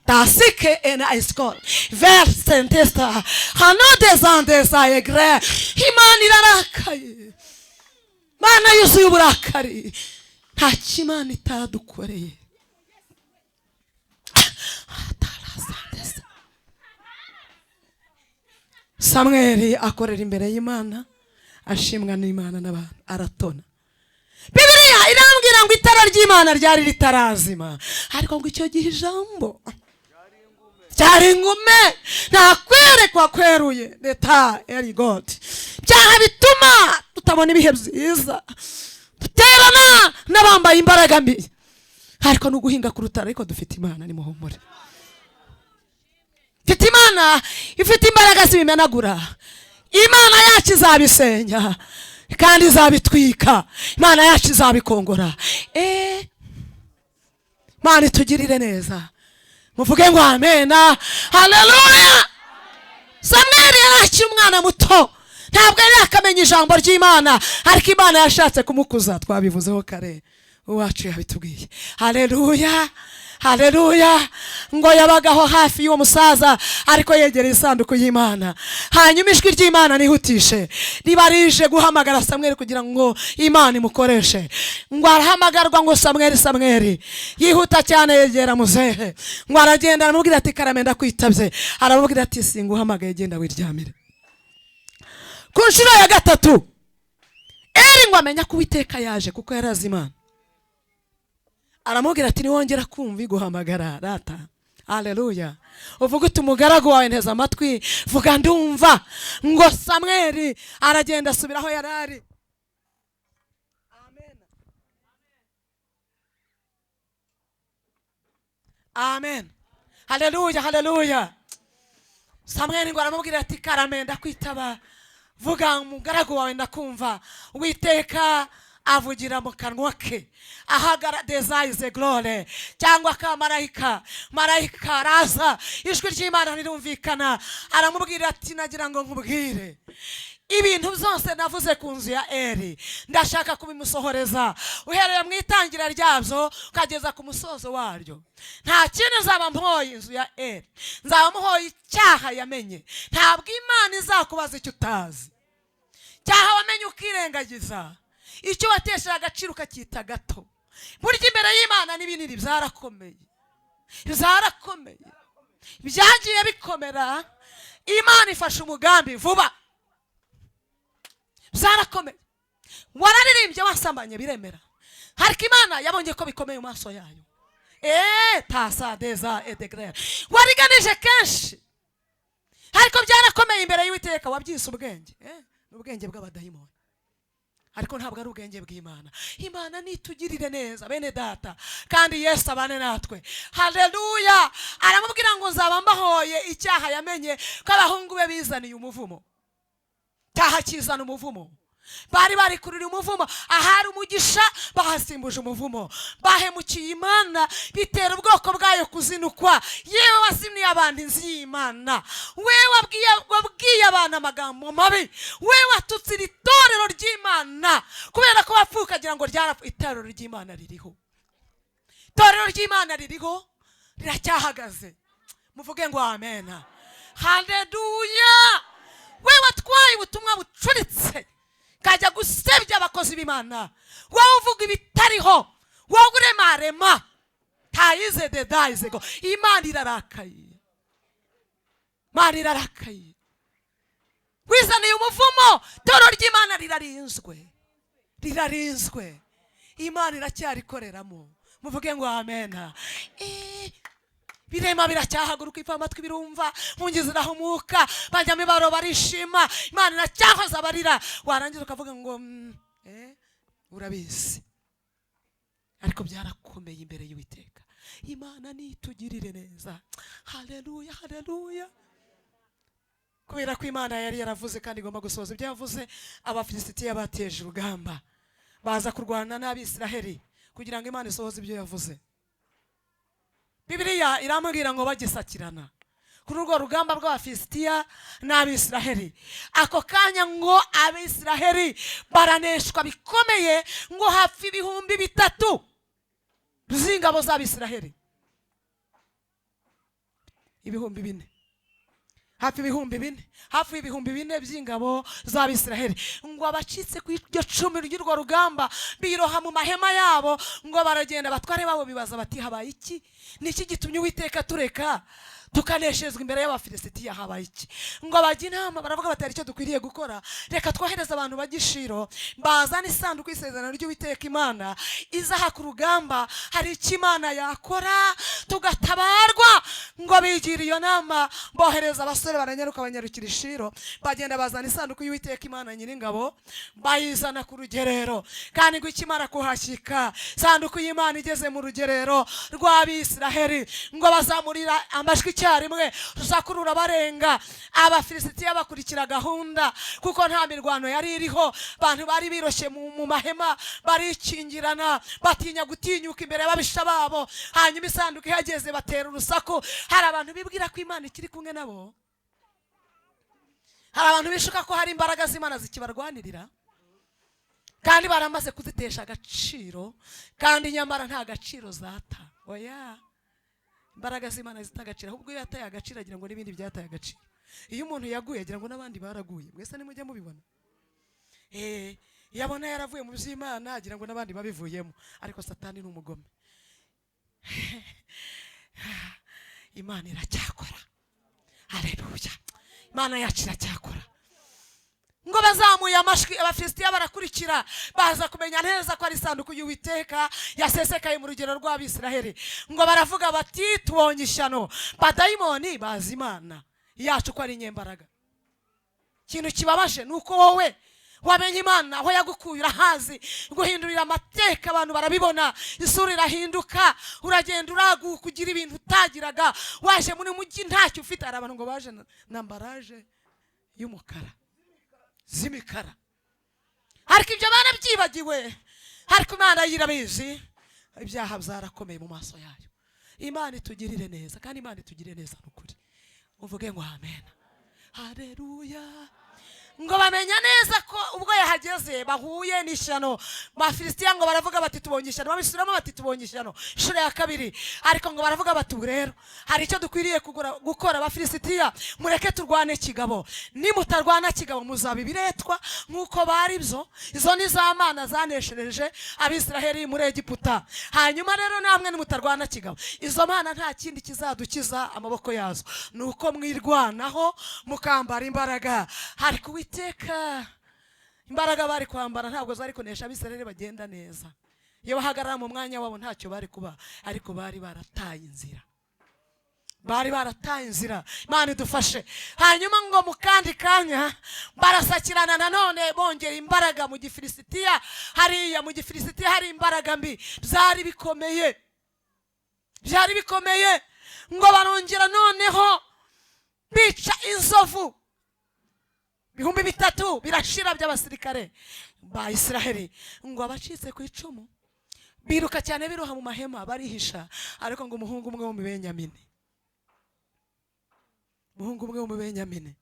tasike ena escort versentesta hano dezandesa egre. Imana irarakaye, Imana yuzuye uburakari. Nta kimana itadukoreye. Tarasandesa. Samweli akorera imbere y'Imana, ashimwa n'Imana n'abantu, aratona. Bibiliya irambwira ngo itara ry'Imana ryari ritarazima, ariko ngo icyo gihe ijambo ryari ingume, nta kwerekwa kweruye. Leta eri God. Ibyaha bituma tutabona ibihe byiza, duterana n'abambaye imbaraga mbi, ariko ni uguhinga ku rutare. Ariko dufite Imana, nimuhumure. Mfite Imana ifite imbaraga zibimenagura. Imana yacu izabisenya kandi izabitwika. Imana yacu izabikongora. Imana itugirire neza. Muvuge ngo amena, haleluya! Samweli yari akiri umwana muto, ntabwo yari yakamenya ijambo ry'Imana, ariko Imana yashatse kumukuza. Twabivuzeho kare, uwacu yabitubwiye. Haleluya, haleluya! Ngo yabagaho hafi y'uwo musaza, ariko yegereye isanduku y'Imana. Hanyuma ijwi ry'Imana nihutishe riba rije guhamagara Samweli kugira ngo Imana imukoreshe. Ngo arahamagarwa ngo: "Samweli, Samweli!" Yihuta cyane yegera muzehe. Ngo aragenda, aramubwira ati: "Karame, ndakwitabye." Aramubwira ati: "Singuhamagaye, genda wiryamire." Ku nshuro ya gatatu Eli. Eri ngo amenya ko Uwiteka yaje, kuko yari azi Imana. Aramubwira ati: "Niwongera kumva iguhamagara rata, haleluya, uvuga uti: 'Umugaragu wawe nteze amatwi, vuga ndumva.'" Ngo Samweli aragenda asubira aho yari ari. Amen, amen, haleluya, haleluya. Samweli ngo aramubwira ati: "Karame, ndakwitaba, vuga umugaragu wawe ndakumva." Uwiteka avugira mu kanwa ke ahagara dezayize glory cyangwa ka marayika. Marayika araza, ijwi ry'Imana rirumvikana. Aramubwira ati: "Nagira ngo nkubwire ibintu byose navuze ku nzu ya Eri, ndashaka kubimusohoreza, uhereye mu itangira ryabyo ukageza ku musozo waryo. Nta kindi nzaba mpoye inzu ya Eri, nzaba muhoye icyaha yamenye." Ntabwo Imana izakubaza icyo utazi. Cyaha wamenye ukirengagiza, icyo watesheje agaciro ukacyita gato, burya imbere y'Imana n'ibinini byarakomeye, byarakomeye, byagiye bikomera. Imana ifashe umugambi vuba. Byarakomeye, wararirimbye wasambanye biremera, ariko Imana yabonye ko bikomeye mu maso yayo. Eee, tasa deza edegrere, wariganije kenshi ariko byarakomeye imbere y'Uwiteka. Wabyise ubwenge, ni ubwenge bw'abadayimoni, ariko ntabwo ari ubwenge bw'Imana. Imana nitugirire neza, bene data, kandi Yesu abane natwe. Haleluya. Aramubwira ngo nzaba mbahoye icyaha yamenye, ko abahungu be bizaniye umuvumo. Cyaha kizana umuvumo. Bari barikurira umuvumo, ahari umugisha bahasimbuje umuvumo. Bahemukiye Imana, bitera ubwoko bwayo kuzinukwa. Yewe wazimiye abantu inzu y'Imana, we wabwiye abantu amagambo mabi, we watutse iri torero ry'Imana kubera ko wapfuye ukagira ngo ryarapfu. Itorero ry'Imana ririho, itorero ry'Imana ririho, riracyahagaze. Muvuge ngo amena, haleluya. We watwaye ubutumwa bucuritse kajya gusebya abakozi b'Imana, wowe uvuga ibitariho, wowe uremarema tayize de dayize go, Imana irarakaye, Imana irarakaye. Wizaniye umuvumo. Toro ry'Imana rirarinzwe, rirarinzwe, Imana iracyarikoreramo. Muvuge ngo amena. Birema biracyahaguruka, ipfa amatwi birumva, nkungi zirahumuka, bajyamo ibaro barishima. Imana iracyahoza abarira. Warangiza ukavuga ngo urabizi, ariko byarakomeye imbere y'Uwiteka. Imana nitugirire neza. Haleluya, haleluya. Kubera ko Imana yari yaravuze kandi igomba gusohoza ibyo yavuze, Abafilisitiya bateje urugamba, baza kurwana n'Abisiraheli kugira ngo Imana isohoze ibyo yavuze. Bibiliya irambwira ngo bagisakirana kuri urwo rugamba rw'Abafilisitiya n'Abisiraheli, ako kanya ngo Abisiraheli baraneshwa bikomeye, ngo hafi 3000 z'ingabo z'Abisiraheli, 4000, hafi 4000, hafi 4000 by'ingabo z'Abisiraheli. Ngo abacitse ku iryo cumi ry'urwo rugamba biroha mu mahema yabo, ngo baragenda. Abatware babo bibaza bati: "Habaye iki? Ni iki gitumye Uwiteka tureka tukaneshezwa imbere y'Abafilisitiya? Habaye iki?" Ngo bajye inama, baravuga bati: "Hari icyo dukwiriye gukora. Reka twohereze abantu bajya i Shilo bazane isanduku y'isezerano ry'Uwiteka Imana izaha ku rugamba. Hari icyo Imana yakora tugatabarwa." Ngo bigira iyo nama, bohereza abasore, baranyaruka, banyarukira i Shilo, bagenda bazana isanduku y'Uwiteka Imana Nyiringabo, bayizana ku rugerero. Kandi ngo ikimara kuhashyika, isanduku y'Imana igeze mu rugerero rw'Abisiraheli, ngo bazamurira amajwi icyarimwe, urusaku rurabarenga. Abafilisitiya bakurikira gahunda, kuko nta mirwano yari iriho. Abantu bari biroshye mu mahema, barikingirana, batinya gutinyuka imbere y'ababisha babo. Hanyuma isanduku ihageze, batera urusaku. Hari abantu bibwira ko Imana ikiri kumwe nabo, hari abantu bishuka ko hari imbaraga z'Imana zikibarwanirira, kandi baramaze kuzitesha agaciro, kandi nyamara nta gaciro zata. Oya, imbaraga z'Imana zita agaciro. Ahubwo iyo yataye agaciro, agira ngo n'ibindi byataye agaciro. Iyo umuntu yaguye, agira ngo n'abandi baraguye. Mwese nimujya mubibona. Iyo abona yaravuye mu by'Imana, agira ngo n'abandi babivuyemo. Ariko Satani ni umugome. Imana iracyakora, haleluya. Imana yacu iracyakora. Ngo Ngo bazamuye amajwi, Abafilisitiya barakurikira, baza kumenya neza ko ari isanduku y'Uwiteka yasesekaye mu rugero rw'Abisiraheli. Ngo baravuga bati: "Tubonye ishyano, badayimoni bazi Imana yacu ko ari inyembaraga." Ikintu kibabaje ni uko wowe wamenye Imana, aho yagukuye urahazi, guhindurira amateka abantu barabibona, isura irahinduka, uragenda uraguka, ugira ibintu utagiraga. Waje muri mujyi ntacyo ufite. Hari abantu ngo baje na emballage y'umukara z'imikara, ariko ibyo barabyibagiwe. Ariko Imana yo irabizi, ibyaha byarakomeye mu maso yayo. Imana itugirire neza, kandi Imana itugirire neza ni ukuri. Uvuge ngo amen, hareruya. Ngo bamenya neza ko ubwo yahageze bahuye n'ishyano. Bafilisitiya ngo baravuga bati: "Tubonye ishyano." Babisubiramo bati: "Tubonye ishyano," inshuro ya kabiri. Ariko ngo baravuga bati: "Ubu rero hari icyo dukwiriye gukora. Abafilisitiya, mureke turwane kigabo. Nimutarwana kigabo, muzaba ibiretwa nk'uko bari byo. Izo ni za mana zaneshereje Abisiraheli muri Egiputa. Hanyuma rero namwe nimutarwana kigabo, izo mana nta kindi kizadukiza amaboko yazo, ni uko mwirwanaho mukambara imbaraga." Ariko Uwiteka, imbaraga bari kwambara ntabwo zari kunesha Abisiraheli bagenda neza. Iyo bahagarara mu mwanya wabo, ntacyo bari kuba, ariko bari barataye inzira, bari barataye inzira. Imana idufashe. Hanyuma ngo mu kandi kanya barasakirana nanone, bongera imbaraga mu Gifilisitiya. Hariya mu Gifilisitiya hari imbaraga mbi, byari bikomeye, byari bikomeye. Ngo barongera noneho bica inzovu 3000, birashira, by'abasirikare ba Isiraheli. Ngo abacitse ku icumu biruka cyane, biroha mu mahema, barihisha. Ariko ngo umuhungu umwe wo mu Benyamini, umuhungu umwe wo mu Benyamini,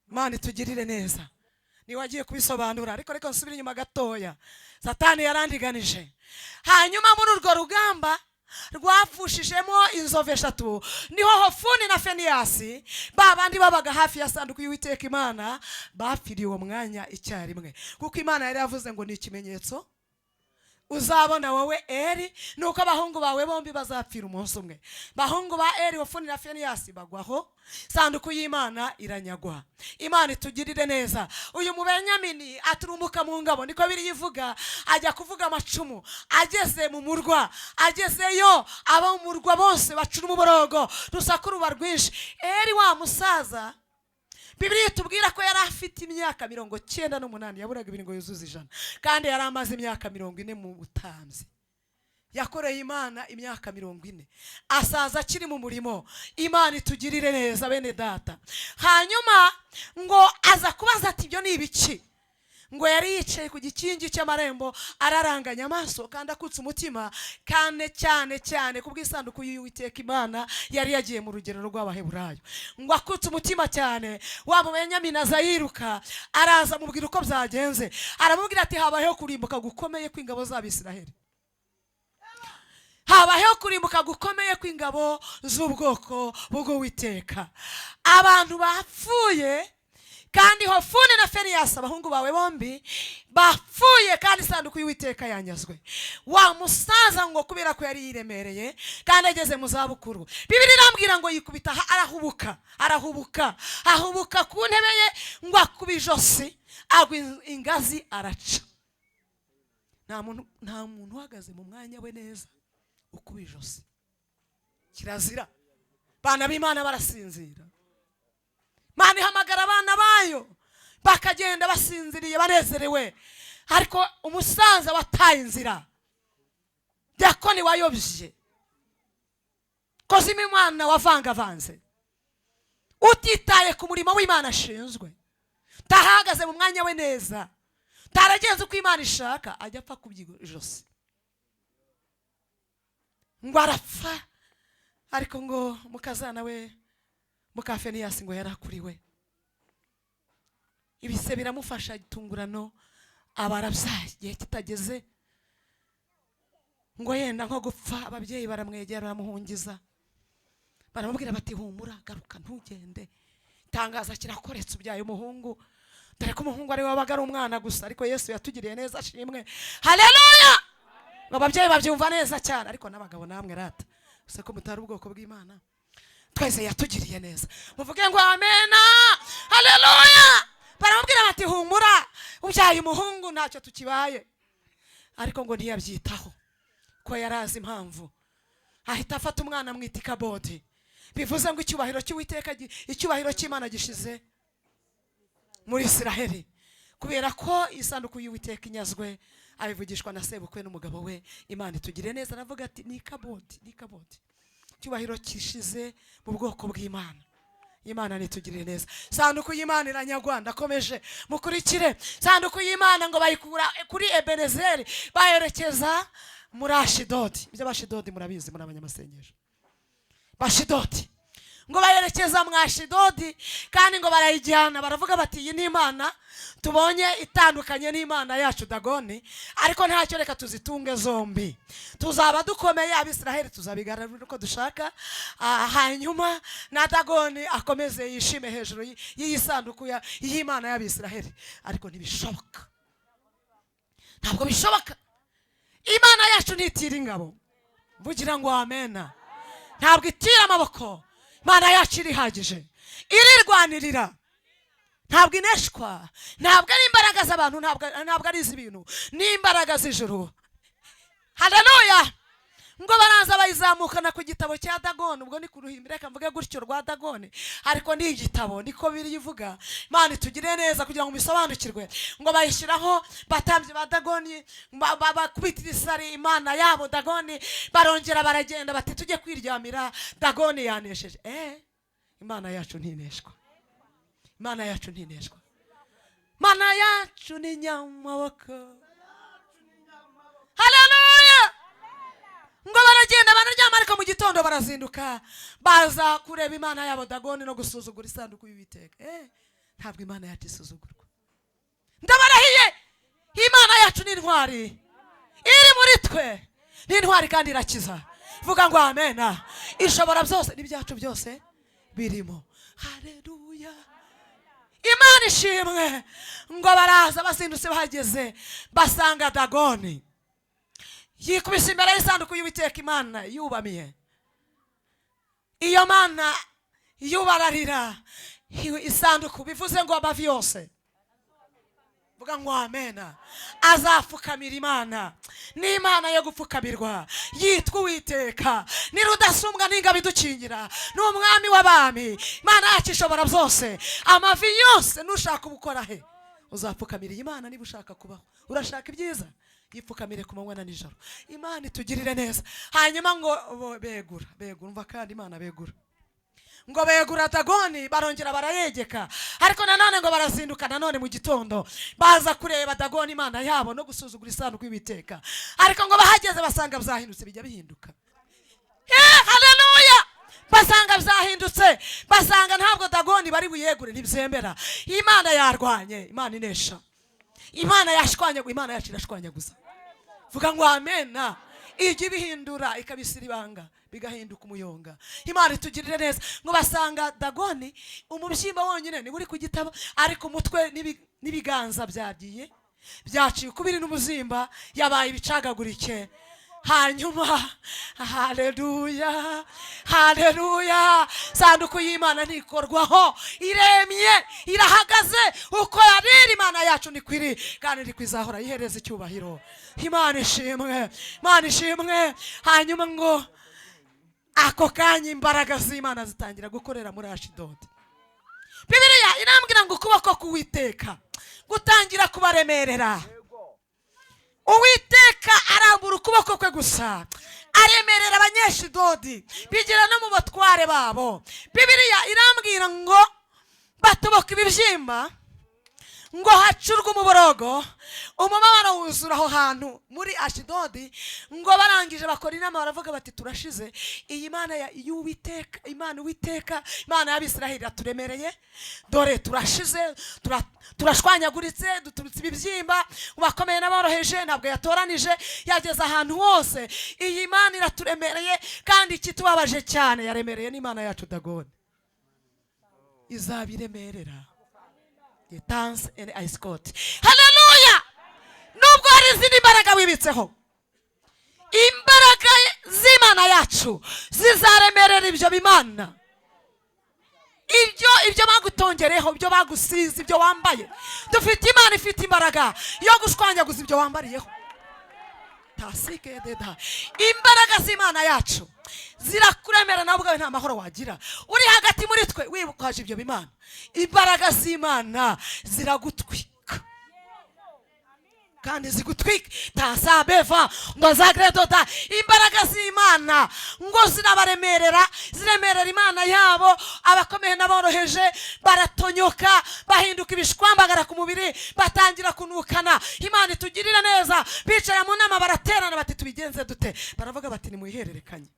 Imana itugirire neza, niwe agiye kubisobanura. Ariko reka nsubire inyuma gatoya. Satani yarandiganije. Hanyuma muri urwo rugamba rwapfushijemo inzovu eshatu, niho Hofuni na Feniyasi, ba bandi babaga hafi ya sanduku y'Uwiteka Imana, bapfiriye uwo mwanya icyarimwe, kuko Imana yari yavuze ngo ni ikimenyetso uzabona wowe Eri, ni uko abahungu bawe bombi bazapfira umunsi umwe. Bahungu ba Eri, Hofuni na Feniyasi, bagwaho, sanduku y'Imana iranyagwa. Imana itugirire neza. Uyu Mubenyamini aturumuka mu ngabo, niko biri ivuga, ajya kuvuga amacumu. Ageze mu murwa, agezeyo, abo mu murwa bose bacura umuborogo, rusaku ruba rwinshi. Eri wa musaza, Bibiliya itubwira ko yari afite imyaka 98, yaburaga 2 ngo yuzuze 100, kandi yari amaze imyaka 40 mu butambyi. Yakoreye Imana imyaka 40, asaza akiri mu murimo. Imana itugirire neza, bene data. Hanyuma ngo aza kubaza ati: "Ibyo ni ibiki?" Ngo yari yicaye ku gikingi cy'amarembo, araranganya amaso kandi akutse umutima kandi cyane cyane ku bw'isanduku y'Uwiteka Imana yari yagiye mu rugero rw'Abaheburayo. Ngo akutse umutima cyane, wa Mubenyamini aza yiruka, araza amubwira uko byagenze. Aramubwira ati: "Habayeho kurimbuka gukomeye kw'ingabo z'Abisiraheli, habayeho kurimbuka gukomeye kw'ingabo z'ubwoko bw'Uwiteka. Abantu bapfuye, kandi Hofuni na Feniyasi, abahungu bawe bombi, bapfuye, kandi isanduku y'Uwiteka yanyazwe." Wa musaza ngo kubera ko yari yiremereye kandi ageze mu zabukuru, Bibiliya irambwira ngo yikubita arahubuka, arahubuka, ahubuka ku ntebe ye, ngo akuba ijosi, agwa ingazi araca. Nta muntu uhagaze mu mwanya we neza ukuba ijosi, kirazira. Bana b'Imana barasinzira. Imana ihamagara abana bayo, bakagenda basinziriye, banezerewe. Ariko umusaza wataye inzira, diakoni wayobye, kozima Imana wavangavanze, utitaye ku murimo w'Imana ashinzwe, utahagaze mu mwanya we neza, utaragenze uko Imana ishaka, ajya apfa kubyiga ijosi, ngo arapfa. Ariko ngo mukazana we, muka Feniyasi, ngo yarakuriwe, ibise biramufasha itungurano, aba arabyaye igihe kitageze. Ngo yenda nko gupfa, ababyeyi baramwegera, baramuhungiza, baramubwira bati: "Humura, garuka, ntugende, itangaza kirakoretse, ubyaye umuhungu." Dore ko umuhungu ari we wabaga ari umwana gusa, ariko Yesu yatugiriye neza, ashimwe, haleluya. Ngo ababyeyi babyumva neza cyane. Ariko n'abagabo namwe rata, gusa ko mutari ubwoko bw'Imana. Twese yatugiriye neza. Muvuge ngo amena, haleluya. Baramubwira bati: "Humura, ubyaye umuhungu, ntacyo tukibaye." Ariko ngo ntiyabyitaho, ko yari azi impamvu. Ahita afata umwana amwita Ikabodi, bivuze ngo icyubahiro cy'Uwiteka, icyubahiro cy'Imana gishize muri Isiraheli, kubera ko isanduku y'Uwiteka inyazwe. Abivugishwa na sebukwe n'umugabo we. Imana itugire neza. Aravuga ati: "Ni Ikabodi, ni Ikabodi, icyubahiro kishize mu bwoko bw'Imana." Imana nitugirire neza. Sanduku y'Imana iranyagwa. Ndakomeje, mukurikire. Sanduku y'Imana ngo bayikura kuri Ebenezeri, bayerekeza muri Ashidodi. Ibyo Bashidodi murabizi, muri abanyamasengesho. Bashidodi, ngo bayerekeza mu Ashidodi, kandi ngo barayijyana, baravuga bati: "Iyi ni imana tubonye itandukanye n'imana yacu Dagoni, ariko ntacyo, reka tuzitunge zombi, tuzaba dukomeye, Abisiraheli tuzabigarurira uko dushaka. Hanyuma na Dagoni akomeze yishime hejuru y'iyi sanduku y'Imana y'Abisiraheli." Ariko ntibishoboka, ntabwo bishoboka. Imana yacu ntitira ingabo. Mvugira ngo amena. Ntabwo itira amaboko. Imana yacu irihagije, irirwanirira, ntabwo ineshwa. Ntabwo ari imbaraga z'abantu, ntabwo ari iz'ibintu, ni imbaraga z'ijuru. Haleluya. Ngo baraza bayizamukana ku gitabo cya Dagoni. Ubwo ni ku ruhimbi, reka mvuge gutyo, rwa Dagoni, ariko ni igitabo, niko biri ivuga. Imana itugire neza kugira ngo mubisobanukirwe. Ngo bayishyiraho, batambyi ba Dagoni bakubitira isari imana yabo Dagoni. Barongera baragenda bati: "Tujye kwiryamira, Dagoni yanesheje." Imana yacu ntineshwa, Imana yacu ntineshwa. Imana yacu ni nyamaboko. Haleluya. Ngo baragenda bararyama, ariko mu gitondo barazinduka, baza kureba imana yabo Dagoni no gusuzugura isanduku y'Uwiteka. Ntabwo Imana yacu isuzugurwa, ndabarahiye. Imana yacu ni intwari, iri muri twe ni intwari kandi irakiza. Vuga ngo amena. Ishobora byose n'ibyacu byose birimo. Haleluya, Imana ishimwe. Ngo baraza bazindutse, bahageze basanga Dagoni yikubise imbere y'isanduku y'Uwiteka Imana, yubamiye iyo mana, yubararira isanduku. Bivuze ngo amavi yose, vuga ngo amena, azapfukamira Imana. Ni Imana yo gupfukamirwa, yitwa Uwiteka, ni rudasumbwa, n'ingabo idukingira, ni umwami w'abami. Imana yacu ishobora byose. Amavi yose, nushaka ubukora he, uzapfukamira iyi Mana. Niba ushaka kubaho, urashaka ibyiza, yipfukamire ku manywa na nijoro. Imana itugirire neza. Hanyuma ngo begura, begura, umva kandi, Imana begura, ngo begura Dagoni, barongera barayegeka. Ariko nanone ngo barazinduka nanone mu gitondo, baza kureba Dagoni imana yabo no gusuzugura isanduku y'Uwiteka. Ariko ngo bahageze basanga byahindutse. Bijya bihinduka. Haleluya. Basanga byahindutse, basanga ntabwo Dagoni bari buyegure, ntibyemera. Imana yarwanye, Imana inesha, Imana yashwanyaguye, Imana yacu irashwanyaguza. Vuga ngo amena. Ijya ibihindura, ikabisira ibanga, bigahinduka umuyonga. Imana itugirire neza. Ngo basanga Dagoni umubyimba wonyine niba uri ku gitabo, ariko umutwe n'ibiganza byagiye, byaciye ukubiri n'umuzimba, yabaye ibicagagurike. Hanyuma, haleluya, haleluya, sanduku y'Imana ntikorwaho, iremye, irahagaze uko yariri. Imana yacu niko iri kandi iri kwizahora. Yihereza icyubahiro. Imana ishimwe, Imana ishimwe. Hanyuma ngo ako kanya imbaraga z'Imana zitangira gukorera muri Ashidodi. Bibiliya irambwira ngo ukuboko k'Uwiteka gutangira kubaremerera. Uwiteka arambura ukuboko kwe gusa, aremerera Abanyeshidodi, bigera no mu batware babo. Bibiliya irambwira ngo batoboka ibibyimba, ngo hacurwe umuborogo, umubabaro wuzura aho hantu muri Ashidodi. Ngo barangije bakora inama, baravuga bati: "Turashize, iyi mana y'Uwiteka, Imana Uwiteka, Imana y'Abisiraheli iraturemereye. Dore turashize, turashwanyaguritse, duturutse ibibyimba, bakomeye n'aboroheje, ntabwo yatoranije, yageze ahantu hose. Iyi Mana iraturemereye, kandi ikitubabaje cyane, yaremereye n'imana yacu Dagoni." Izabiremerera. Dance and ice. Haleluya. Nubwo hari izindi mbaraga wibitseho, imbaraga z'Imana yacu zizaremerera ibyo bimana. Ibyo bagutongereho, ibyo bagusize, ibyo wambaye, dufite Imana ifite imbaraga yo gushwanyaguza ibyo wambariyeho. Tasikededa, imbaraga z'Imana yacu zirakuremera, nawe ubwawe nta mahoro wagira uri hagati muri twe wibukaje ibyo bimana. Imbaraga z'Imana ziragutwika kandi zigutwika tasabeva ngo zagredoda. Imbaraga z'Imana ngo zirabaremerera, ziremerera Imana yabo. Abakomeye n'aboroheje baratonyoka, bahinduka ibishwambagara ku mubiri, batangira kunukana. Imana itugirira neza. Bicara mu nama, baraterana, bati: "Tubigenze dute?" Baravuga bati: "Nimuyihererekanye,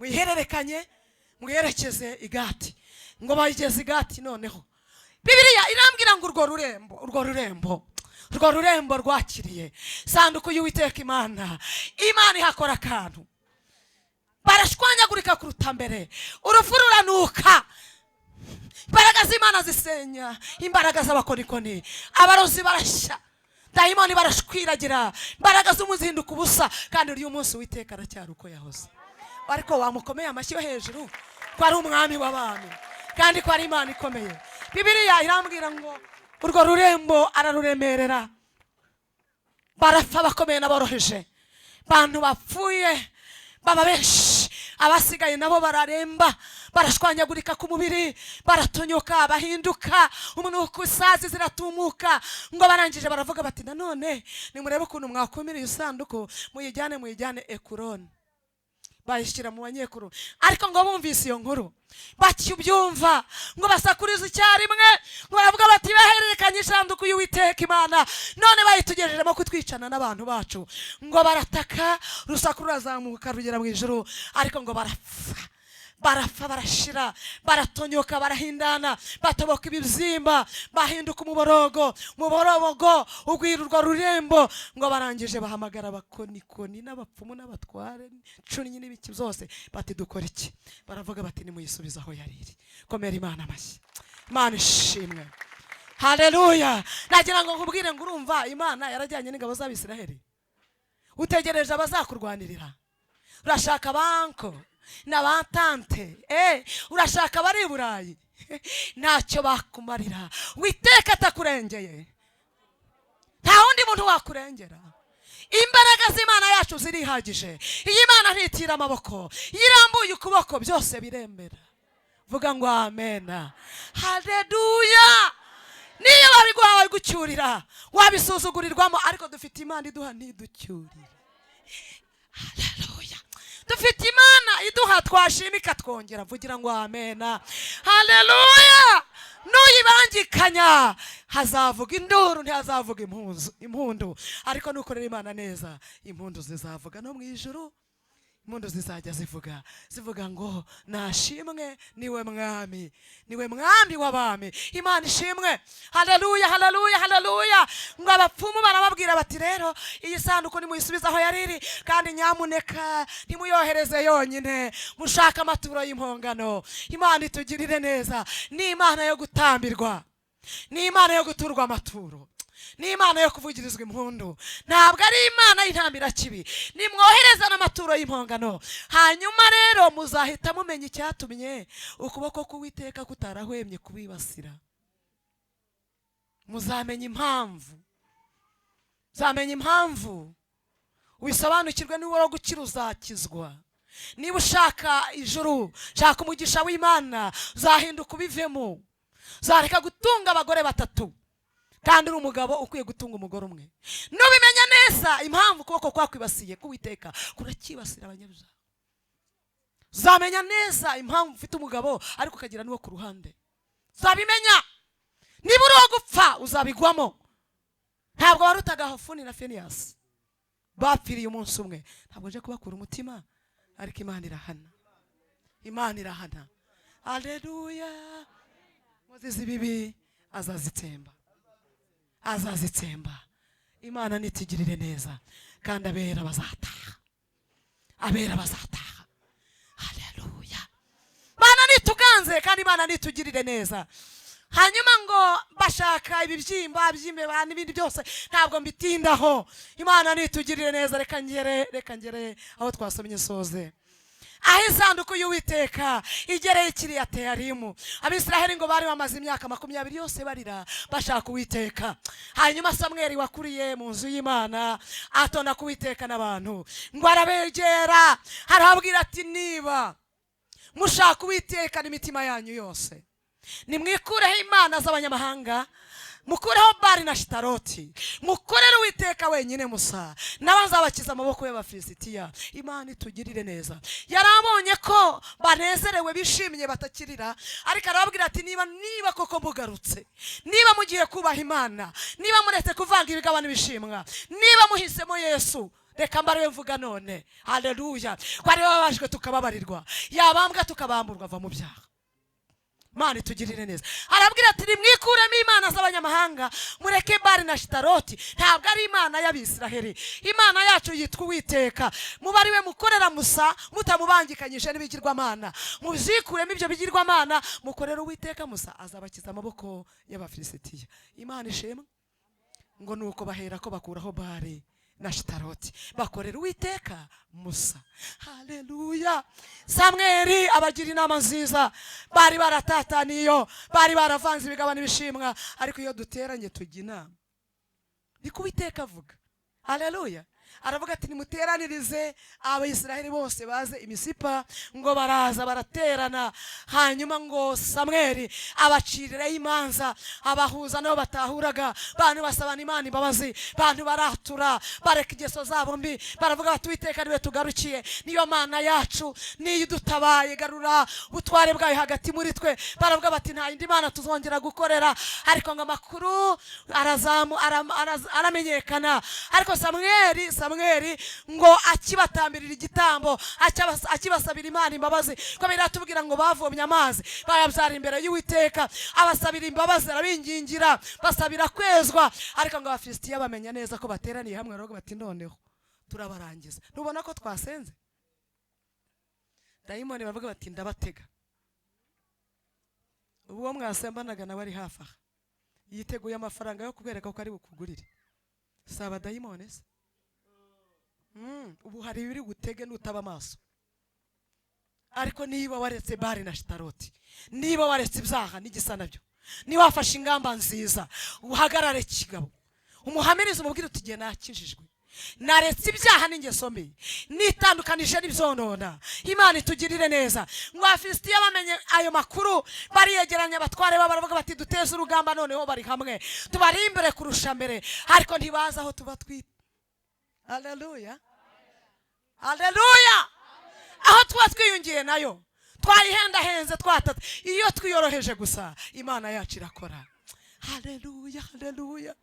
muyihererekanye, mwerekeze igati." Ngo bayigeze igati. Noneho Bibiliya irambwira ngo urwo rurembo rwakiriye sanduku y'Uwiteka Imana. Imana ihakora akantu, barashwanyagurika kuruta mbere, urupfu ruranuka. Imbaraga z'Imana zisenya imbaraga z'abakonikoni, abarozi barashya, dayimoni barashwiragira, imbaraga z'umuzinduka ubusa. Kandi uyu munsi Uwiteka aracyari uko yahoze. Ariko wamukomeye amashyi yo hejuru ko ari umwami w'abami kandi ko ari Imana ikomeye. Bibiliya irambwira ngo urwo rurembo araruremerera, barapfa, abakomeye n'aboroheje. Bantu bapfuye baba benshi, abasigaye nabo bararemba, barashwanyagurika ku mubiri, baratonyoka, bahinduka umunuko, isazi ziratumuka. Ngo barangije baravuga bati: "Nanone nimurebe ukuntu mwakumira iyo sanduku, muyijyane Ekuroni." Bayishyira mu banyekuru. Ariko ngo bumvise iyo nkuru, bakibyumva, ngo basakurize icyarimwe, ngo baravuga bati: "Bahererekanye isanduku y'Uwiteka Imana, none bayitugejejemo kutwicana n'abantu bacu." Ngo barataka, urusaku rurazamuka rugera mu ijuru. Ariko ngo barapfa, barapfa, barashira, baratonyoka, barahindana, batoboka ibibyimba, bahinduka umuborogo. Umuborogo ugwira urwo rurembo. Ngo barangije bahamagara abakonikoni n'abapfumu n'abatware cumi n'ibiki byose, bati: "Dukora iki?" Baravuga bati: "Nimuyisubize aho yari iri." Komera Imana amashyi. Imana ishimwe, haleluya. Nagira ngo nkubwire ngo urumva Imana yarajyanye n'ingabo z'Abisiraheli, utegereje abazakurwanirira? Urashaka banko na ba tante, urashaka abari i Burayi, ntacyo bakumarira. Witeka atakurengeye, nta wundi muntu wakurengera. Imbaraga z'Imana yacu zirihagije. Iyi Imana ntitira amaboko, iyo irambuye ukuboko byose biremera. Vuga ngo amena, haleluya. Niyo babiguha babigucyurira, wabisuzugurirwamo, ariko dufite Imana iduha ntiducyurire. Haleluya. Dufite Imana iduha, twashima ikatwongera. Vugira ngo amena, haleluya. Nuyibangikanya hazavuga induru, ntihazavuga impundu. Ariko nukorera Imana neza, impundu zizavuga no mu ijuru. Impundu zizajya zivuga, zivuga ngo: "Nashimwe, niwe mwami, niwe mwami w'abami." Imana ishimwe, haleluya, haleluya, haleluya. Ngo abapfumu barababwira bati: "Rero iyi sanduku nimuyisubize aho yari iri, kandi nyamuneka ntimuyohereze yonyine, mushake amaturo y'impongano." Imana itugirire neza. Ni Imana yo gutambirwa, ni Imana yo guturwa amaturo, ni Imana yo kuvugirizwa impundu, ntabwo ari Imana y'intambirakibi. Nimwohereza n'amaturo y'impongano, hanyuma rero muzahita mumenya icyatumye ukuboko k'Uwiteka kutarahwemye kubibasira. Muzamenya impamvu, muzamenya impamvu, wisobanukirwe. Niba uri gukira uzakizwa. Niba ushaka ijuru, shaka umugisha w'Imana, uzahinduka ubivemo. Uzareka gutunga abagore batatu kandi uri umugabo ukwiye gutunga umugore umwe. Nubimenya neza impamvu ukuboko kwakwibasiye k'Uwiteka kuracyibasira abanyabyaha, uzamenya neza impamvu ufite umugabo ariko ukagira n'uwo ku ruhande. Uzabimenya. Niba uri uwo gupfa, uzabigwamo. Ntabwo warutaga Hofuni na Finiyasi, bapfiriye umunsi umwe. Ntabwo nje kubakura umutima, ariko Imana irahana, Imana irahana. Aleluya. Inkozi z'ibibi azazitsemba, azazitsemba. Imana nitugirire neza, kandi abera bazataha, abera bazataha. Haleluya. Imana nituganze kandi Imana nitugirire neza. Hanyuma ngo bashaka ibibyimba by'imbeba n'ibindi byose, ntabwo mbitindaho. Imana nitugirire neza. Reka ngere aho twasomye, soze. Aho isanduku y'Uwiteka igereye kiriya Teyarimu, Abisiraheli ngo bari bamaze imyaka 20 yose barira bashaka Uwiteka. Hanyuma Samweli wakuriye mu nzu y'Imana atona ku Uwiteka n'abantu, ngo arabegera, arababwira ati: "Niba mushaka Uwiteka n'imitima yanyu yose, nimwikureho imana z'abanyamahanga, mukureho Bari na Shitaroti, mukorere Uwiteka wenyine musa, nawe azabakiza amaboko y'Abafilisitiya." Imana itugirire neza. Yari abonye ko banezerewe, bishimye, batakirira, ariko arababwira ati: Niba koko mugarutse, niba mugiye kubaha Imana, niba muretse kuvanga ibigabane bishimwa, niba muhisemo Yesu, reka mbariwe mvuga none, haleluya, ko ariwe babajwe tukababarirwa, yabambwa tukabamburwa." Ava mu byaha. Imana itugirire neza. Arabwira ati: "Nimwikuremo imana z'abanyamahanga, mureke Bari na Shitaroti. Ntabwo ari Imana y'Abisiraheli. Imana yacu yitwa Uwiteka, muba ari we mukorera musa, mutamubangikanyije n'ibigirwamana. Mubyikuremo ibyo bigirwamana, mukorere Uwiteka musa, azabakiza amaboko y'Abafilisitiya." Imana ishimwe. Ngo nuko bahera ko bakuraho Bari na Shitaroti, bakorera Uwiteka musa. Haleluya. Samweli abagira inama nziza. Bari baratataniye, bari baravanze ibigabane ibishimwa, ariko iyo duteranye tujya inama, niko Uwiteka avuga. Haleluya. Aravuga ati: "Nimuteranirize Abayisiraheli bose baze Imisipa." Ngo baraza, baraterana. Hanyuma ngo Samweli abaciriraho imanza, abahuza nabo batahuraga. Bantu basabana Imana imbabazi, bantu baratura, bareka ingeso zabo mbi, baravuga bati: "Uwiteka niwe tugarukiye, niyo Mana yacu, niyo idutabaye, garura ubutware bwayo hagati muri twe." Baravuga bati: "Nta yindi mana tuzongera gukorera." Ariko ngo amakuru arazamu aramenyekana. Ariko Samweli ngo akibatambirira igitambo, akibasabira Imana imbabazi, ko biratubwira ngo bavomye amazi bayabyara imbere y'Uwiteka, abasabira imbabazi, arabingingira, basabira kwezwa. Ariko ngo Abafilisitiya bamenya neza ko bateraniye hamwe, baravuga bati: "Noneho turabarangiza. Ntubona ko twasenze?" Dayimoni baravuga bati: "Ndabatega." Ubu uwo mwasembanaga nawe ari hafi aha, yiteguye amafaranga yo kubereka ko ari bukugurire. Si abadayimoni se? Ubu hari ibiri gutege nutaba amaso. Ariko niba waretse Bari na Shitaroti, niba waretse ibyaha n'igisa nabyo, niba wafashe ingamba nziza, uhagarare kigabo, umuhamirize, umubwire uti: "Igihe nakijijwe, naretse ibyaha n'ingeso mbi, nitandukanije n'ibyonona." Imana itugirire neza. Ngo Abafilisitiya bamenye ayo makuru, bariyegeranya, abatware babo, baravuga bati: "Duteze urugamba noneho, bari hamwe, tubari imbere kurusha mbere." Ariko ntibazi aho tuba twita. Haleluya, haleluya. Aho tuba twiyungiye nayo, twayihendahenze, twatatse. Iyo twiyoroheje gusa, Imana yacu irakora. Haleluya, haleluya.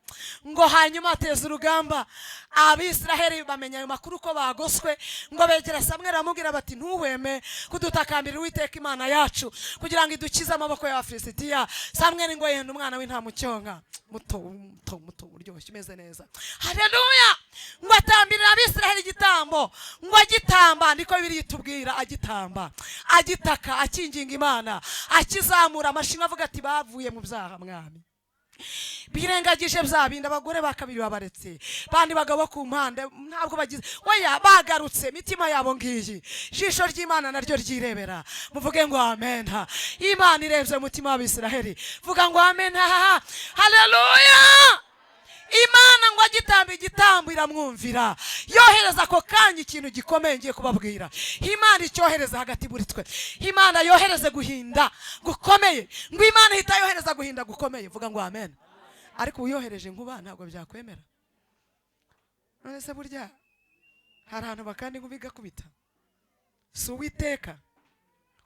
Ngo hanyuma ateza urugamba. Abisiraheli bamenya ayo makuru ko bagoswe, ngo begera Samweli, baramubwira bati: "Ntuhweme kudutakambira Uwiteka Imana yacu kugira ngo idukize amaboko y'Abafilisitiya." Samweli ngo yenda umwana w'intama ucyonka, muto muto muto, uryoshye, umeze neza. Haleluya. Ngo atambirira Abisiraheli igitambo. Ngo agitamba, niko Bibiliya itubwira, agitamba, agitaka, akinginga Imana, akizamura amashimwe, avuga ati: "Bavuye mu byaha, Mwami, birengagije bya bindi, abagore ba kabiri babaretse, bandi bagabo ku mpande ntabwo bagize, oya, bagarutse, imitima yabo ngiyi." Ijisho ry'Imana naryo ryirebera. Muvuge ngo amen. Imana irebye umutima w'Abisiraheli. Vuga ngo amen. Haleluya. Imana ngo agitamba igitambo iramwumvira, yohereza ako kanya ikintu gikomeye ngiye kubabwira. Imana icyohereza hagati muri twe. Imana yohereze guhinda gukomeye. Ngo Imana ihita yohereza guhinda gukomeye. Vuga ngo amen. Ariko uyohereje nkuba ntabwo byakwemera. None se burya hari ahantu bakanda inkuba igakubita? Si Uwiteka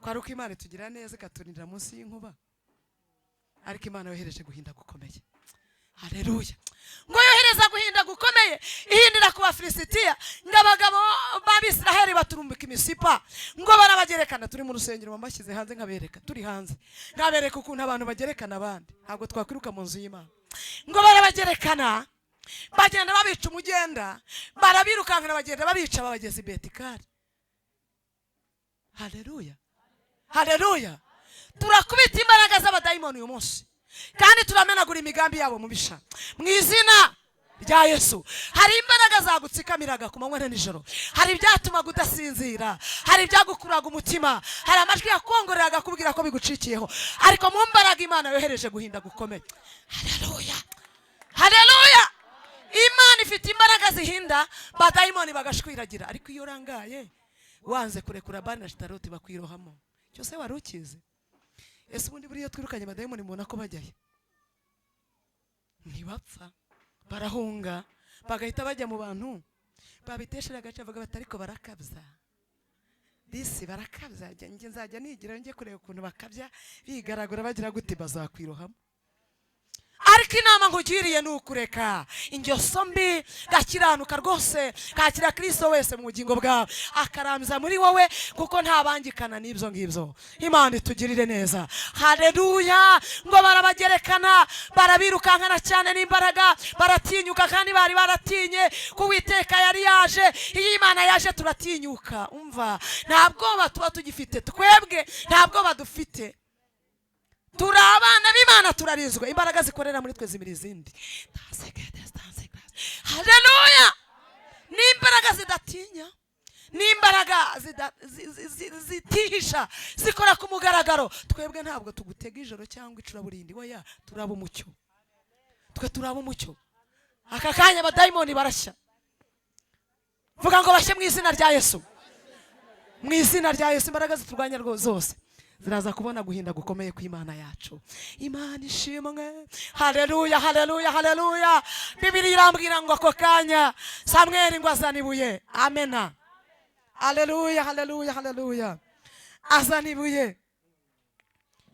ko ari uko Imana itugira neza, ikaturindira munsi y'inkuba? Ariko Imana yohereje guhinda gukomeye. Haleluya. Ngo yohereza guhinda gukomeye, ihindira ku Bafilisitiya. Ngo abagabo b'Abisiraheli baturumbika Imisipa, ngo barabagerekana. Turi mu rusengero, bambashyize hanze nkabereka, turi hanze nkabereka ukuntu abantu bagerekana abandi. Ntabwo twakwiruka mu nzu y'Imana. Ngo barabagerekana, bagenda babica umugenda, barabirukankana, bagenda babica, babageza i Betikari. Haleluya, haleluya. Turakubita imbaraga z'abadayimoni uyu munsi, kandi turamenagura imigambi yabo mubisha mu izina. rya Yesu. Hari imbaraga zagutsikamiraga ku manywa na nijoro, hari ibyatumaga udasinzira, hari ibyagukuraga umutima, hari amajwi yakongoreraga akubwira ko bigucikiyeho, ariko mu mbaraga Imana yohereje guhinda gukomeye. Haleluya, haleluya! Imana ifite imbaraga zihinda badayimoni bagashwiragira. Ariko iyo urangaye, wanze kurekura Bani na Shitaroti, bakwirohamo. Cyose wari ukizi. Ese ubundi buriya twirukanye abadayimoni, mubona ko bajyayo? Ntibapfa, barahunga, bagahita bajya mu bantu babiteshera agace, bavuga bati: "Ariko barakabya disi, barakabya. Njye nzajya nigira njye kureba ukuntu bakabya bigaragura bagira gute." Bazakwirohamo. Ariko inama nkugiriye ni ukureka ingeso mbi, gakiranuka rwose, kakira Kirisito wese mu bugingo bwawe, akarambya muri wowe, kuko ntabangikana n'ibyo ngibyo. Imana itugirire neza. Haleluya! Ngo barabagerekana, barabirukankana cyane n'imbaraga, baratinyuka kandi bari baratinye ko Uwiteka yari yaje. Iyo Imana yaje turatinyuka. Umva, nta bwoba tuba tugifite twebwe, nta bwoba dufite. Turi abana b'Imana, turarinzwe. Imbaraga zikorera muri twe zimira izindi. Haleluya! Ni imbaraga zidatinya, ni imbaraga zitihisha, zikora ku mugaragaro. Twebwe ntabwo tugutega ijoro cyangwa icuraburindi. Oya, turaba umucyo, twe turaba umucyo. Aka kanya abadayimoni barashya. Vuga ngo bashye mu izina rya Yesu. Mu izina rya Yesu, imbaraga ziturwanya zose ziraza kubona guhinda gukomeye kw'Imana yacu. Imana ishimwe. Haleluya, haleluya, haleluya! Bibiri irambwira ngo ako kanya Samweli ngo azana ibuye. Amena. Haleluya, haleluya, haleluya! Azana ibuye,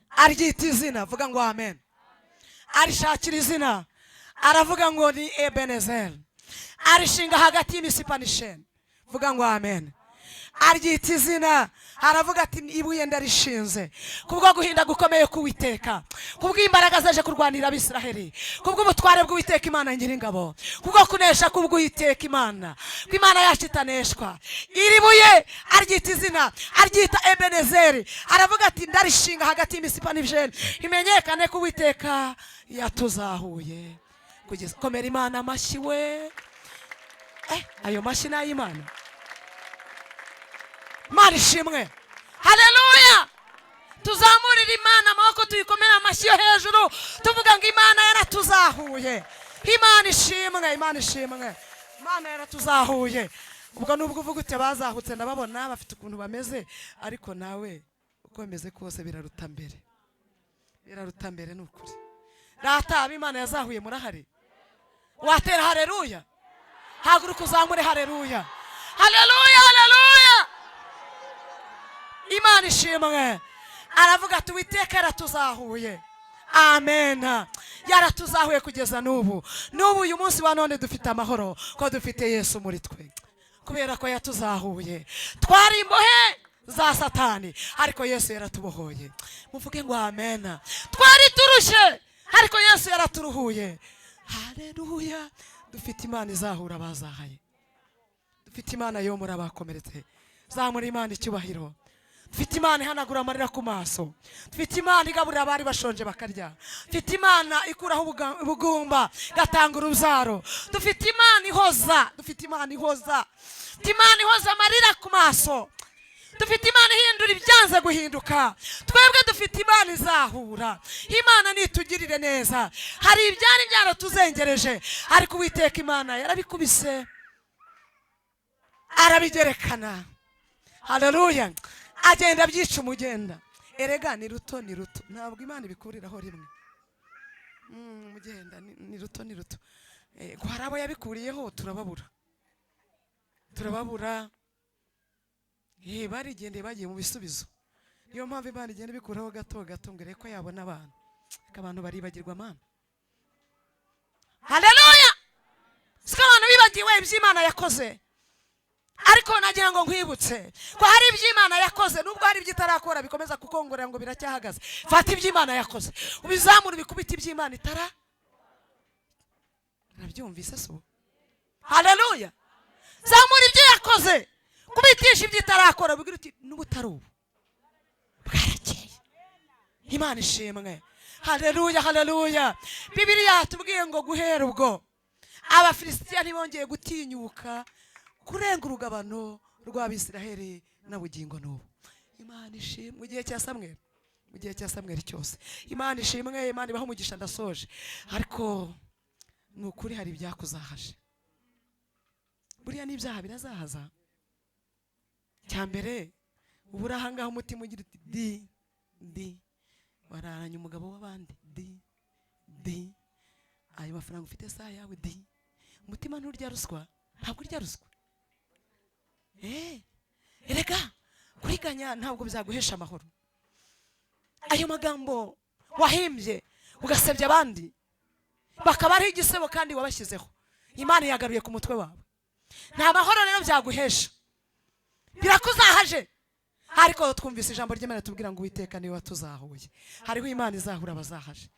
aryita izina. Vuga ngo amen. Arishakira izina, aravuga ngo ni Ebenezeri. Arishinga hagati y'Imisipa n'Isheni. Vuga ngo amen. Aryita izina, aravuga ati: "Ibuye ndarishinze kubwo guhinda gukomeye k'Uwiteka, kubw'imbaraga zaje kurwanira Abisiraheli, kubw'ubutware bw'Uwiteka Imana Nyiringabo, kubwo kunesha kubw'Uwiteka Imana, ko Imana yacu itaneshwa." Iri buye aryita izina, aryita Ebenezeri. Aravuga ati: "Ndarishinga hagati y'Imisipa n'Ibisheni, imenyekane ko Uwiteka yatuzahuye kugeza." Komera Imana amashyi we. Ayo mashyi ni ay'Imana. Imana ishimwe. Haleluya! Tuzamurire Imana amaboko, tuyikomere amashyi yo hejuru, tuvuga ngo Imana yaratuzahuye. Imana ishimwe, Imana ishimwe, Imana yaratuzahuye. Ubwo nubwo uvuga ute bazahutse, ndababona bafite ukuntu bameze, ariko nawe uko bimeze kose biraruta mbere, biraruta mbere, ni ukuri. Rata abo Imana yazahuye murahari? Watera haleluya? Haguruka uzamure haleluya, haleluya, haleluya! Imana ishimwe. Aravuga ati: "Uwiteka yaratuzahuye." Amen. Yaratuzahuye kugeza n'ubu. N'ubu uyu munsi wa none dufite amahoro ko dufite Yesu muri twe, kubera ko yatuzahuye. Twari imbohe za Satani, ariko Yesu yaratubohoye. Muvuge ngo amen. Twari turushye, ariko Yesu yaraturuhuye. Haleluya! Dufite Imana izahura abazahaye, dufite Imana yomora abakomeretse. Zamura Imana icyubahiro. Dufite Imana ihanagura amarira ku maso, dufite Imana igaburira abari bashonje bakarya, dufite Imana ikuraho ubugumba igatanga urubyaro, dufite Imana ihoza, dufite Imana ihoza, dufite Imana ihoza amarira ku maso, dufite Imana ihindura ibyanze guhinduka. Twebwe dufite Imana izahura. Imana nitugirire neza. Hari ibyari byaratuzengereje, ariko Uwiteka Imana yarabikubise, arabigerekana. Haleluya! Agenda abyica umugenda. Erega ni ruto, ni ruto, ntabwo Imana ibikuriraho rimwe. Umugenda ni ruto, ni ruto. Ko hari abo yabikuriyeho, turababura, turababura. Barigendeye, bagiye mu bisubizo. Niyo mpamvu Imana igenda ibikuraho gato gato ngo irebe ko yabona abantu. Ariko abantu baribagirwa. Mana, haleluya! Siko abantu bibagiwe iby'Imana yakoze? Ariko nagira ngo nkwibutse ko hari iby'Imana yakoze, nubwo hari ibyo itarakora bikomeza kukongorera ngo biracyahagaze. Fata iby'Imana yakoze, ubizamure, ubikubite iby'Imana itara. Urabyumvise? So haleluya! Zamura ibyo yakoze, kubitisha ibyo itarakora, ubwira uti: "N'ubutari ubu bwarakeye." Imana ishimwe. Haleluya, haleluya! Bibiliya yatubwiye ngo guhera ubwo Abafilisitiya ntibongeye gutinyuka kurenga urugabano rw'Abisiraheli na bugingo n'ubu. Imana ishimwe. Mu gihe cya Samweli, mu gihe cya Samweli cyose, Imana ishimwe. Imana ibaha umugisha. Ndasoje, ariko ni ukuri hari ibyakuzahaje. Buriya n'ibyaha birazahaza. Cya mbere, uba uri ahangaha umutima ugira uti di di, wararanye umugabo w'abandi, di di, ayo mafaranga ufite saa yawe, di. Umutima nturya ruswa, ntabwo urya ruswa. Erega kuriganya ntabwo bizaguhesha amahoro. Ayo magambo wahimbye ugasebya abandi bakaba ari igisebo kandi wabashyizeho, Imana yagaruye ku mutwe wawe. Nta mahoro rero byaguhesha, birakuzahaje. Ariko twumvise ijambo ry'Imana tubwira ngo Uwiteka niwe watuzahuye. Hariho Imana izahura abazahaje.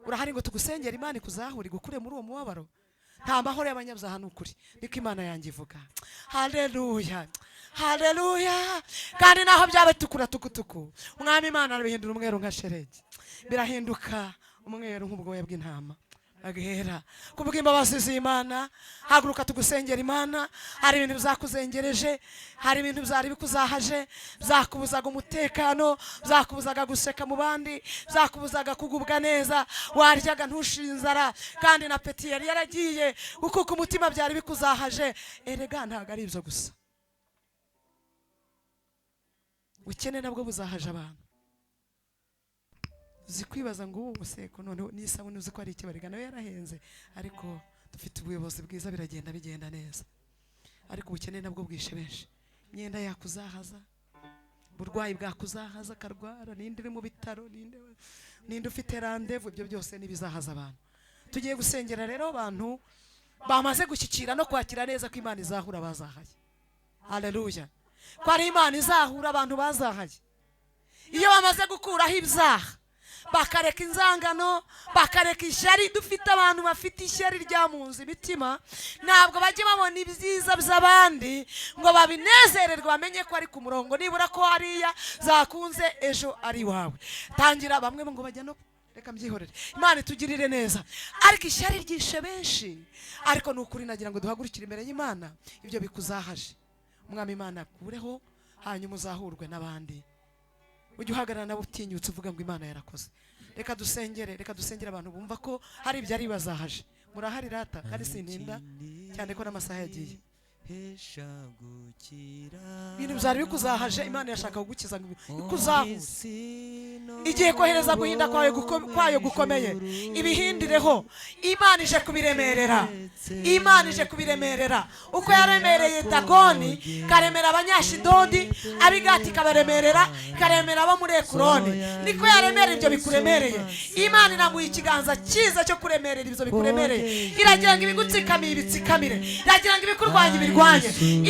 Urahari ngo tugusengere, Imana ikuzahure, igukure muri uwo mubabaro. Nta mahoro y'abanyabyaha, ni ukuri, niko Imana yanjye ivuga. Haleluya, haleluya. Kandi naho byaba bitukura tukutuku, Umwami Imana arabihindura umweru nka sheregi, birahinduka umweru nk'ubwoya bw'intama agahera. Kubw'imbabazi z'Imana, haguruka tugusengera Imana. Hari ibintu bizakuzengereje, hari ibintu byari bikuzahaje, byakubuzaga umutekano, byakubuzaga guseka mu bandi, byakubuzaga kugubwa neza, waryaga ntushire inzara kandi na appétit yari yaragiye, kuko umutima byari bikuzahaje. Erega ntabwo ari ibyo gusa, ubukene nabwo buzahaje abantu. Uzi kwibaza ngo ubu buseko noneho n'isabune, uzi ko ari ikibarega, nayo yarahenze, ariko dufite ubuyobozi bwiza, biragenda bigenda neza. Ariko ubukene nabwo bwishe benshi. Imyenda yakuzahaza, uburwayi bwakuzahaza akarwara, ninde uri mu bitaro, ninde ufite rendez-vous, ibyo byose n'ibizahaza abantu. Tugiye gusengera rero abantu bamaze gushyikira no kwakira neza ko Imana izahura bazahaye. Haleluya, ko ari Imana izahura abantu bazahaye. Iyo bamaze gukuraho ibyaha, bakareka inzangano, bakareka ishyari. Dufite abantu bafite ishyari ryamunze imitima, ntabwo bajya babona ibyiza by'abandi ngo babinezererwe, bamenye ko ari ku murongo, nibura ko hariya zakunze ejo ari iwawe. Tangira bamwe ngo bajya no reka mbyihorere. Imana itugirire neza. Ariko ishyari ryishe benshi. Ariko ni ukuri nagira ngo duhagurukire imbere y'Imana ibyo bikuzahaje, Umwami Imana akureho, hanyuma uzahurwe n'abandi, ujye uhagarara nabo utinyutse uvuga ngo Imana yarakoze. Reka dusengere, reka dusengere abantu bumva ko hari ibyari bazahaje. Murahari rata? Kandi sintinda cyane ko n'amasaha yagiye. Hesha gukira. Ibintu byari bikuzahaje, Imana irashaka kugukiza ngo ikuzahure. Isi no Igiye kohereza guhinda kwawe kwayo gukomeye, ibihindireho. Imana ije kubiremerera, Imana ije kubiremerera. Uko yaremereye Dagoni, ikaremera Abanyashidodi, Abigati ikabaremerera, ikaremera abo muri Ekuroni, niko yaremera ibyo bikuremereye. Imana inamuha ikiganza cyiza cyo kuremerera ibyo bikuremereye. Iragira ngo ibigutsikamiye ibitsikamire, iragira ngo ibikurwanya ibirwanye.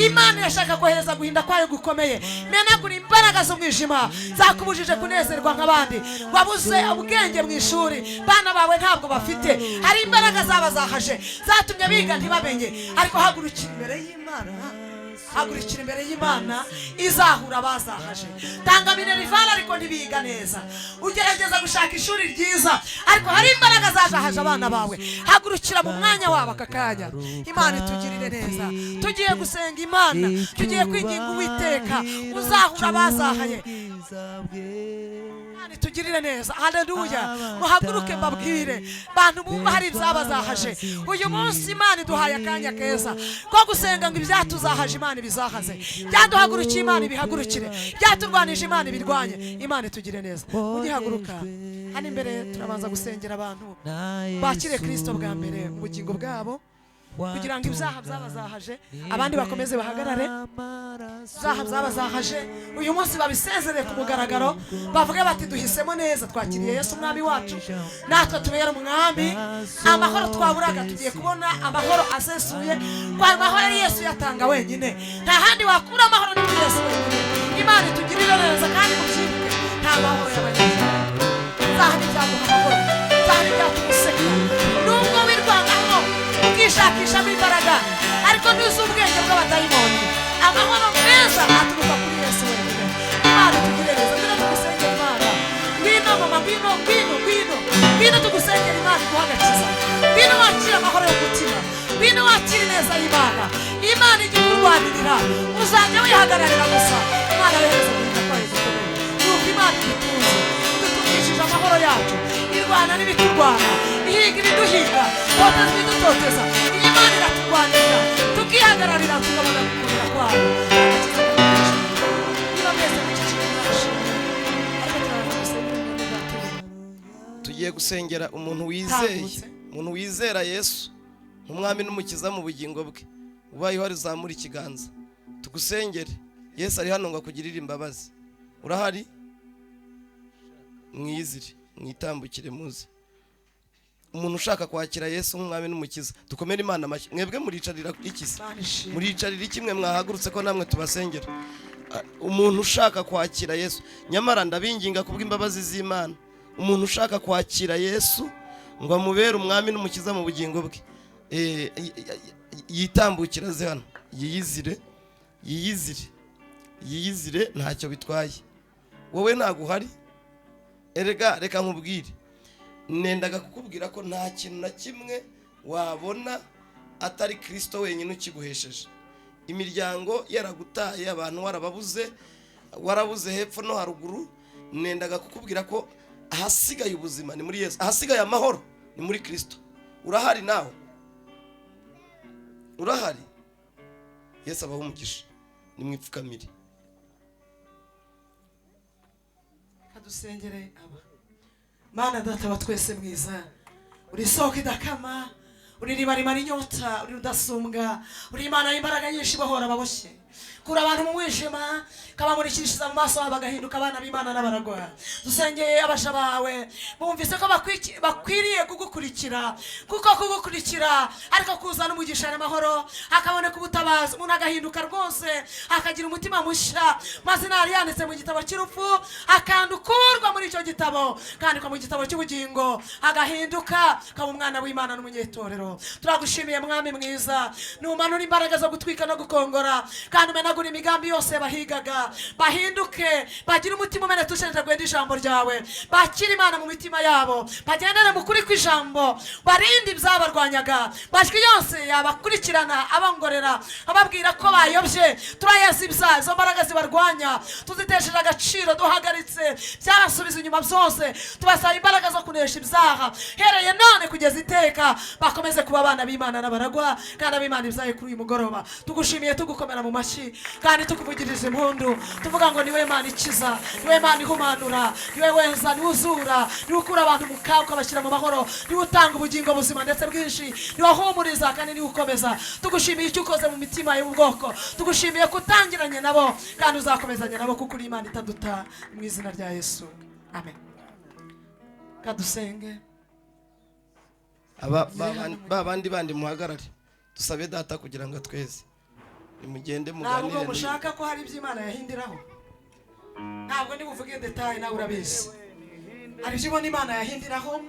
Imana irashaka kohereza guhinda kwayo gukomeye, menagura imbaraga z'umwijima zakubujije kunezerwa nk'abandi. Wabuze ubwenge mu ishuri, bana bawe ntabwo bafite, hari imbaraga zaba zahaje zatumye biga ntibamenye. Ariko hagurukira imbere y'Imana, hagurukira imbere y'Imana izahura abazahaje. Tanga minerval ariko ntibiga neza, ugerageza gushaka ishuri ryiza, ariko hari imbaraga zazahaje abana bawe. Hagurukira mu mwanya wabo aka kanya. Imana itugirire neza. Tugiye gusenga Imana, tugiye kwinginga Uwiteka uzahura abazahaye. Ubwiza bwe. Imana itugirire neza. Haleluya. Muhaguruke mbabwire, bantu bumva hari ibyabazahaje, uyu munsi Imana iduhaye akanya keza ko gusenga ngo ibyatuzahaje Imana ibizahaze, byaduhagurukiye Imana ibihagurukire, byaturwanije Imana ibirwanye. Imana itugire neza. Mugihaguruka hano imbere, turabanza gusengera abantu Na bakire Yesu Kristo bwa mbere mu bugingo bwabo, kugira ngo ibyaha byabazahaje, abandi bakomeze bahagarare, ibyaha byabazahaje uyu munsi babisezerere ku mugaragaro, bavuge bati duhisemo neza, twakiriye Yesu Umwami wacu, natwe tubere umwami. Amahoro twaburaga tugiye kubona amahoro asesuye, ko ayo mahoro ari Yesu yatanga wenyine. Nta handi wakura amahoro, ni kuri Yesu wenyine. Imana itugirire neza. Kandi mubyibuke, nta mahoro y'abanyabyaha. Ibyaha ntibyaguha amahoro, ibyaha ntibyatuma useka nubwo wirwanaho ukishakishamo imbaraga, ariko ntuzi ubwenge bw'abadayimoni. Amahoro meza aturuka kuri Yesu wenyine. Imana itugirire neza. Ngwino tugusengera Imana. Ngwino mama, ngwino, ngwino, ngwino, ngwino tugusengera Imana iguha agakiza. Ngwino wakire amahoro y'umutima. Ngwino wakire ineza y'Imana. Imana ijya ikurwanirira, uzajya wihagararira gusa. Imana yohereza guhinda kwayo gukomeye. Nuko Imana idutunze, idutungishije amahoro yacu, irwana n'ibiturwana, ihiga ibiduhiga, toteza ibidutoteza. Iyi Imana iraturwanirira, tukihagararira, tukabona gukomera kwayo. Agakiza kaduhesha. Niba mwese muceceke, mwashimye, ariko turabanza gusengera mwene data. Tugiye gusengera umuntu wizeye, Tambutse. umuntu wizera Yesu nk'umwami n'umukiza mu bugingo bwe. Ubaye uhari, uzamura ikiganza tugusengere. Yesu ari hano ngo akugirire imbabazi. Urahari? Mwiyizire, mwitambukire, muze. Umuntu ushaka kwakira Yesu nk'umwami n'umukiza, dukomere Imana amashyi. Mwebwe muricarira iki se? Imana ishimwe. Muricarira iki mwe mwahagurutse ko namwe tubasengera? Ah, umuntu ushaka kwakira Yesu, nyamara ndabinginga kubw'imbabazi z'Imana, umuntu ushaka kwakira Yesu ngo amubere umwami n'umukiza mu bugingo bwe, yitambukire aze hano, yiyizire, yiyizire, yiyizire, ntacyo bitwaye. Wowe ntabwo uhari. Erega reka nkubwire, nendaga kukubwira ko nta kintu na kimwe wabona atari Kirisito wenyine ukiguhesheje. Imiryango yaragutaye, abantu warababuze, warabuze hepfo no haruguru. Nendaga kukubwira ko ahasigaye ubuzima ni muri Yesu, ahasigaye amahoro ni muri Kirisito. Urahari nawe? Urahari? Yesu abaho umugisha. Nimwipfukamire. Kadusengere aba. Mana Data wa twese mwiza, uri isoko idakama, uri iriba rimara inyota, uri rudasumbwa, uri Imana y'imbaraga nyinshi, bohora ababoshye, kura abantu mu mwijima, kabamurikishiriza mu maso habo, bagahinduka abana b'Imana n'abaragwa. Dusengeye abasha bawe bumvise ko bakwiriye kugukurikira, kuko kugukurikira ariko kuzana umugisha n'amahoro, hakaboneka ubutabazi, umuntu agahinduka rwose, akagira umutima mushya, mazina yari yanditse mu gitabo cy'urupfu akandukurwa muri icyo gitabo, kandikwa mu gitabo cy'ubugingo, agahinduka akaba umwana w'Imana n'umunyetorero. Turagushimiye, Mwami mwiza. Numanura imbaraga zo gutwika no gukongora, kandi umenagura imigambi yose bahigaga. Bahinduke, bagire umutima umenetse, ushenjaguye n'ijambo ryawe, bakire Imana mu mitima yabo, bagendere mu kuri kw'ijambo, barinde ibyabarwanyaga. Majwi yose yabakurikirana, abongorera, ababwira ko bayobye, turayazibya. Izo mbaraga zibarwanya tuzitesheje agaciro, duhagaritse byabasubiza inyuma byose. Tubasaba imbaraga zo kunesha ibyaha hereye none kugeza iteka, bakomeze kuba abana b'Imana n'abaragwa, kandi ab'Imana ibyaye. Kuri uyu mugoroba tugushimiye, tugukomera mu mashyi kandi tukuvugiriza impundu, tuvuga ngo niwe Mana ikiza, niwe Mana ihumanura, niwe weza, niwe uzura, niwe ukura abantu mu kaga ukabashyira mu mahoro, niwe utanga ubugingo buzima ndetse bwinshi, niwe uhumuriza kandi niwe ukomeza. Tugushimiye icyo ukoze mu mitima y'ubwoko, tugushimiye ko utangiranye nabo kandi uzakomezanya nabo, kuko uri Imana itaduta. Mu izina rya Yesu, amen. Kadusenge. Aba ba bandi bandi muhagarare, dusabe Data kugira ngo atweze. Nimugende Ntabwo muganire mushaka ko hari ibyo Imana yahindiraho. Ntabwo nibuvuge détails, nawe urabizi. Hari ibyo ubona Imana yahindiraho,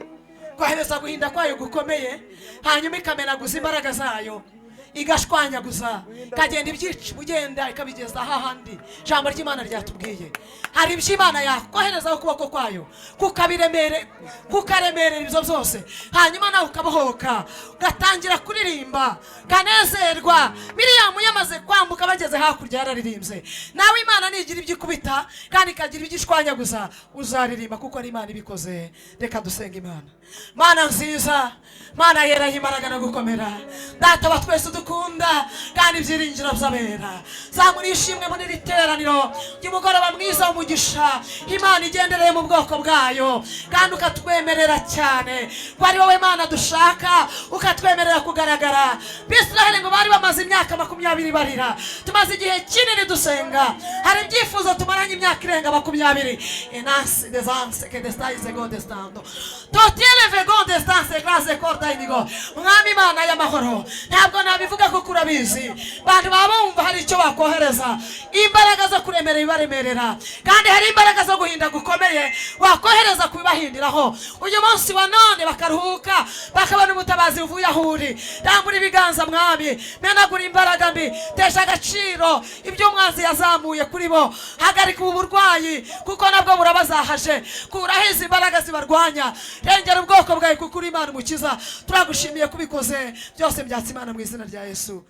kohereza guhinda kwayo gukomeye, hanyuma ikamenaguza imbaraga zayo, igashwanyaguza, ikagenda ibyica ugenda, ikabigeza hahandi ijambo ry'Imana ryatubwiye. Hari ibyo Imana yakoherezaho ukuboko kwayo kukabiremere, kukaremerera ibyo byose, hanyuma nawe ukabohoka, ugatangira kuririmba, ukanezerwa. Miriyamu yamaze kwambuka, bageze hakurya, yararirimbye. Nawe Imana nigira ibyo ikubita kandi ikagira ibyo ishwanyaguza, uzaririmba kuko ari Imana ibikoze. Reka dusenga Imana. Mana nziza, Mana yera y'imbaraga no gukomera, Data wa twese dukunda kandi ibyiringiro by'abera, zamura ishimwe muri iri teraniro ry'umugoroba mwiza w'umugisha. Imana igendereye mu bwoko bwayo, kandi ukatwemerera cyane ko ari wowe Mana dushaka, ukatwemerera kugaragara. Bisiraheli ngo bari bamaze imyaka 20 barira. Tumaze igihe kinini dusenga, hari ibyifuzo tumaranye imyaka irenga 20. Enansi desanse che destai seconde stando totiene vegonde stanse classe corda inigo. Mwami Imana y'amahoro, ntabwo nabivuga. Ndavuga kuko urabizi, bantu baba bumva hari icyo wakohereza, imbaraga zo kuremera ibibaremerera, kandi hari imbaraga zo guhinda gukomeye wakohereza kubibahindiraho uyu munsi wa none, bakaruhuka, bakabona ubutabazi buvuye aho uri. Rambura ibiganza, Mwami, menagura imbaraga mbi, tesha agaciro ibyo umwanzi yazamuye kuri bo. Hagarika ubu burwayi kuko nabwo burabazahaje, kuraho izi imbaraga zibarwanya, rengera ubwoko bwawe kuko uri Imana Umukiza. Turagushimiye kubikoze byose, byatsi Imana mu izina rya Yesu.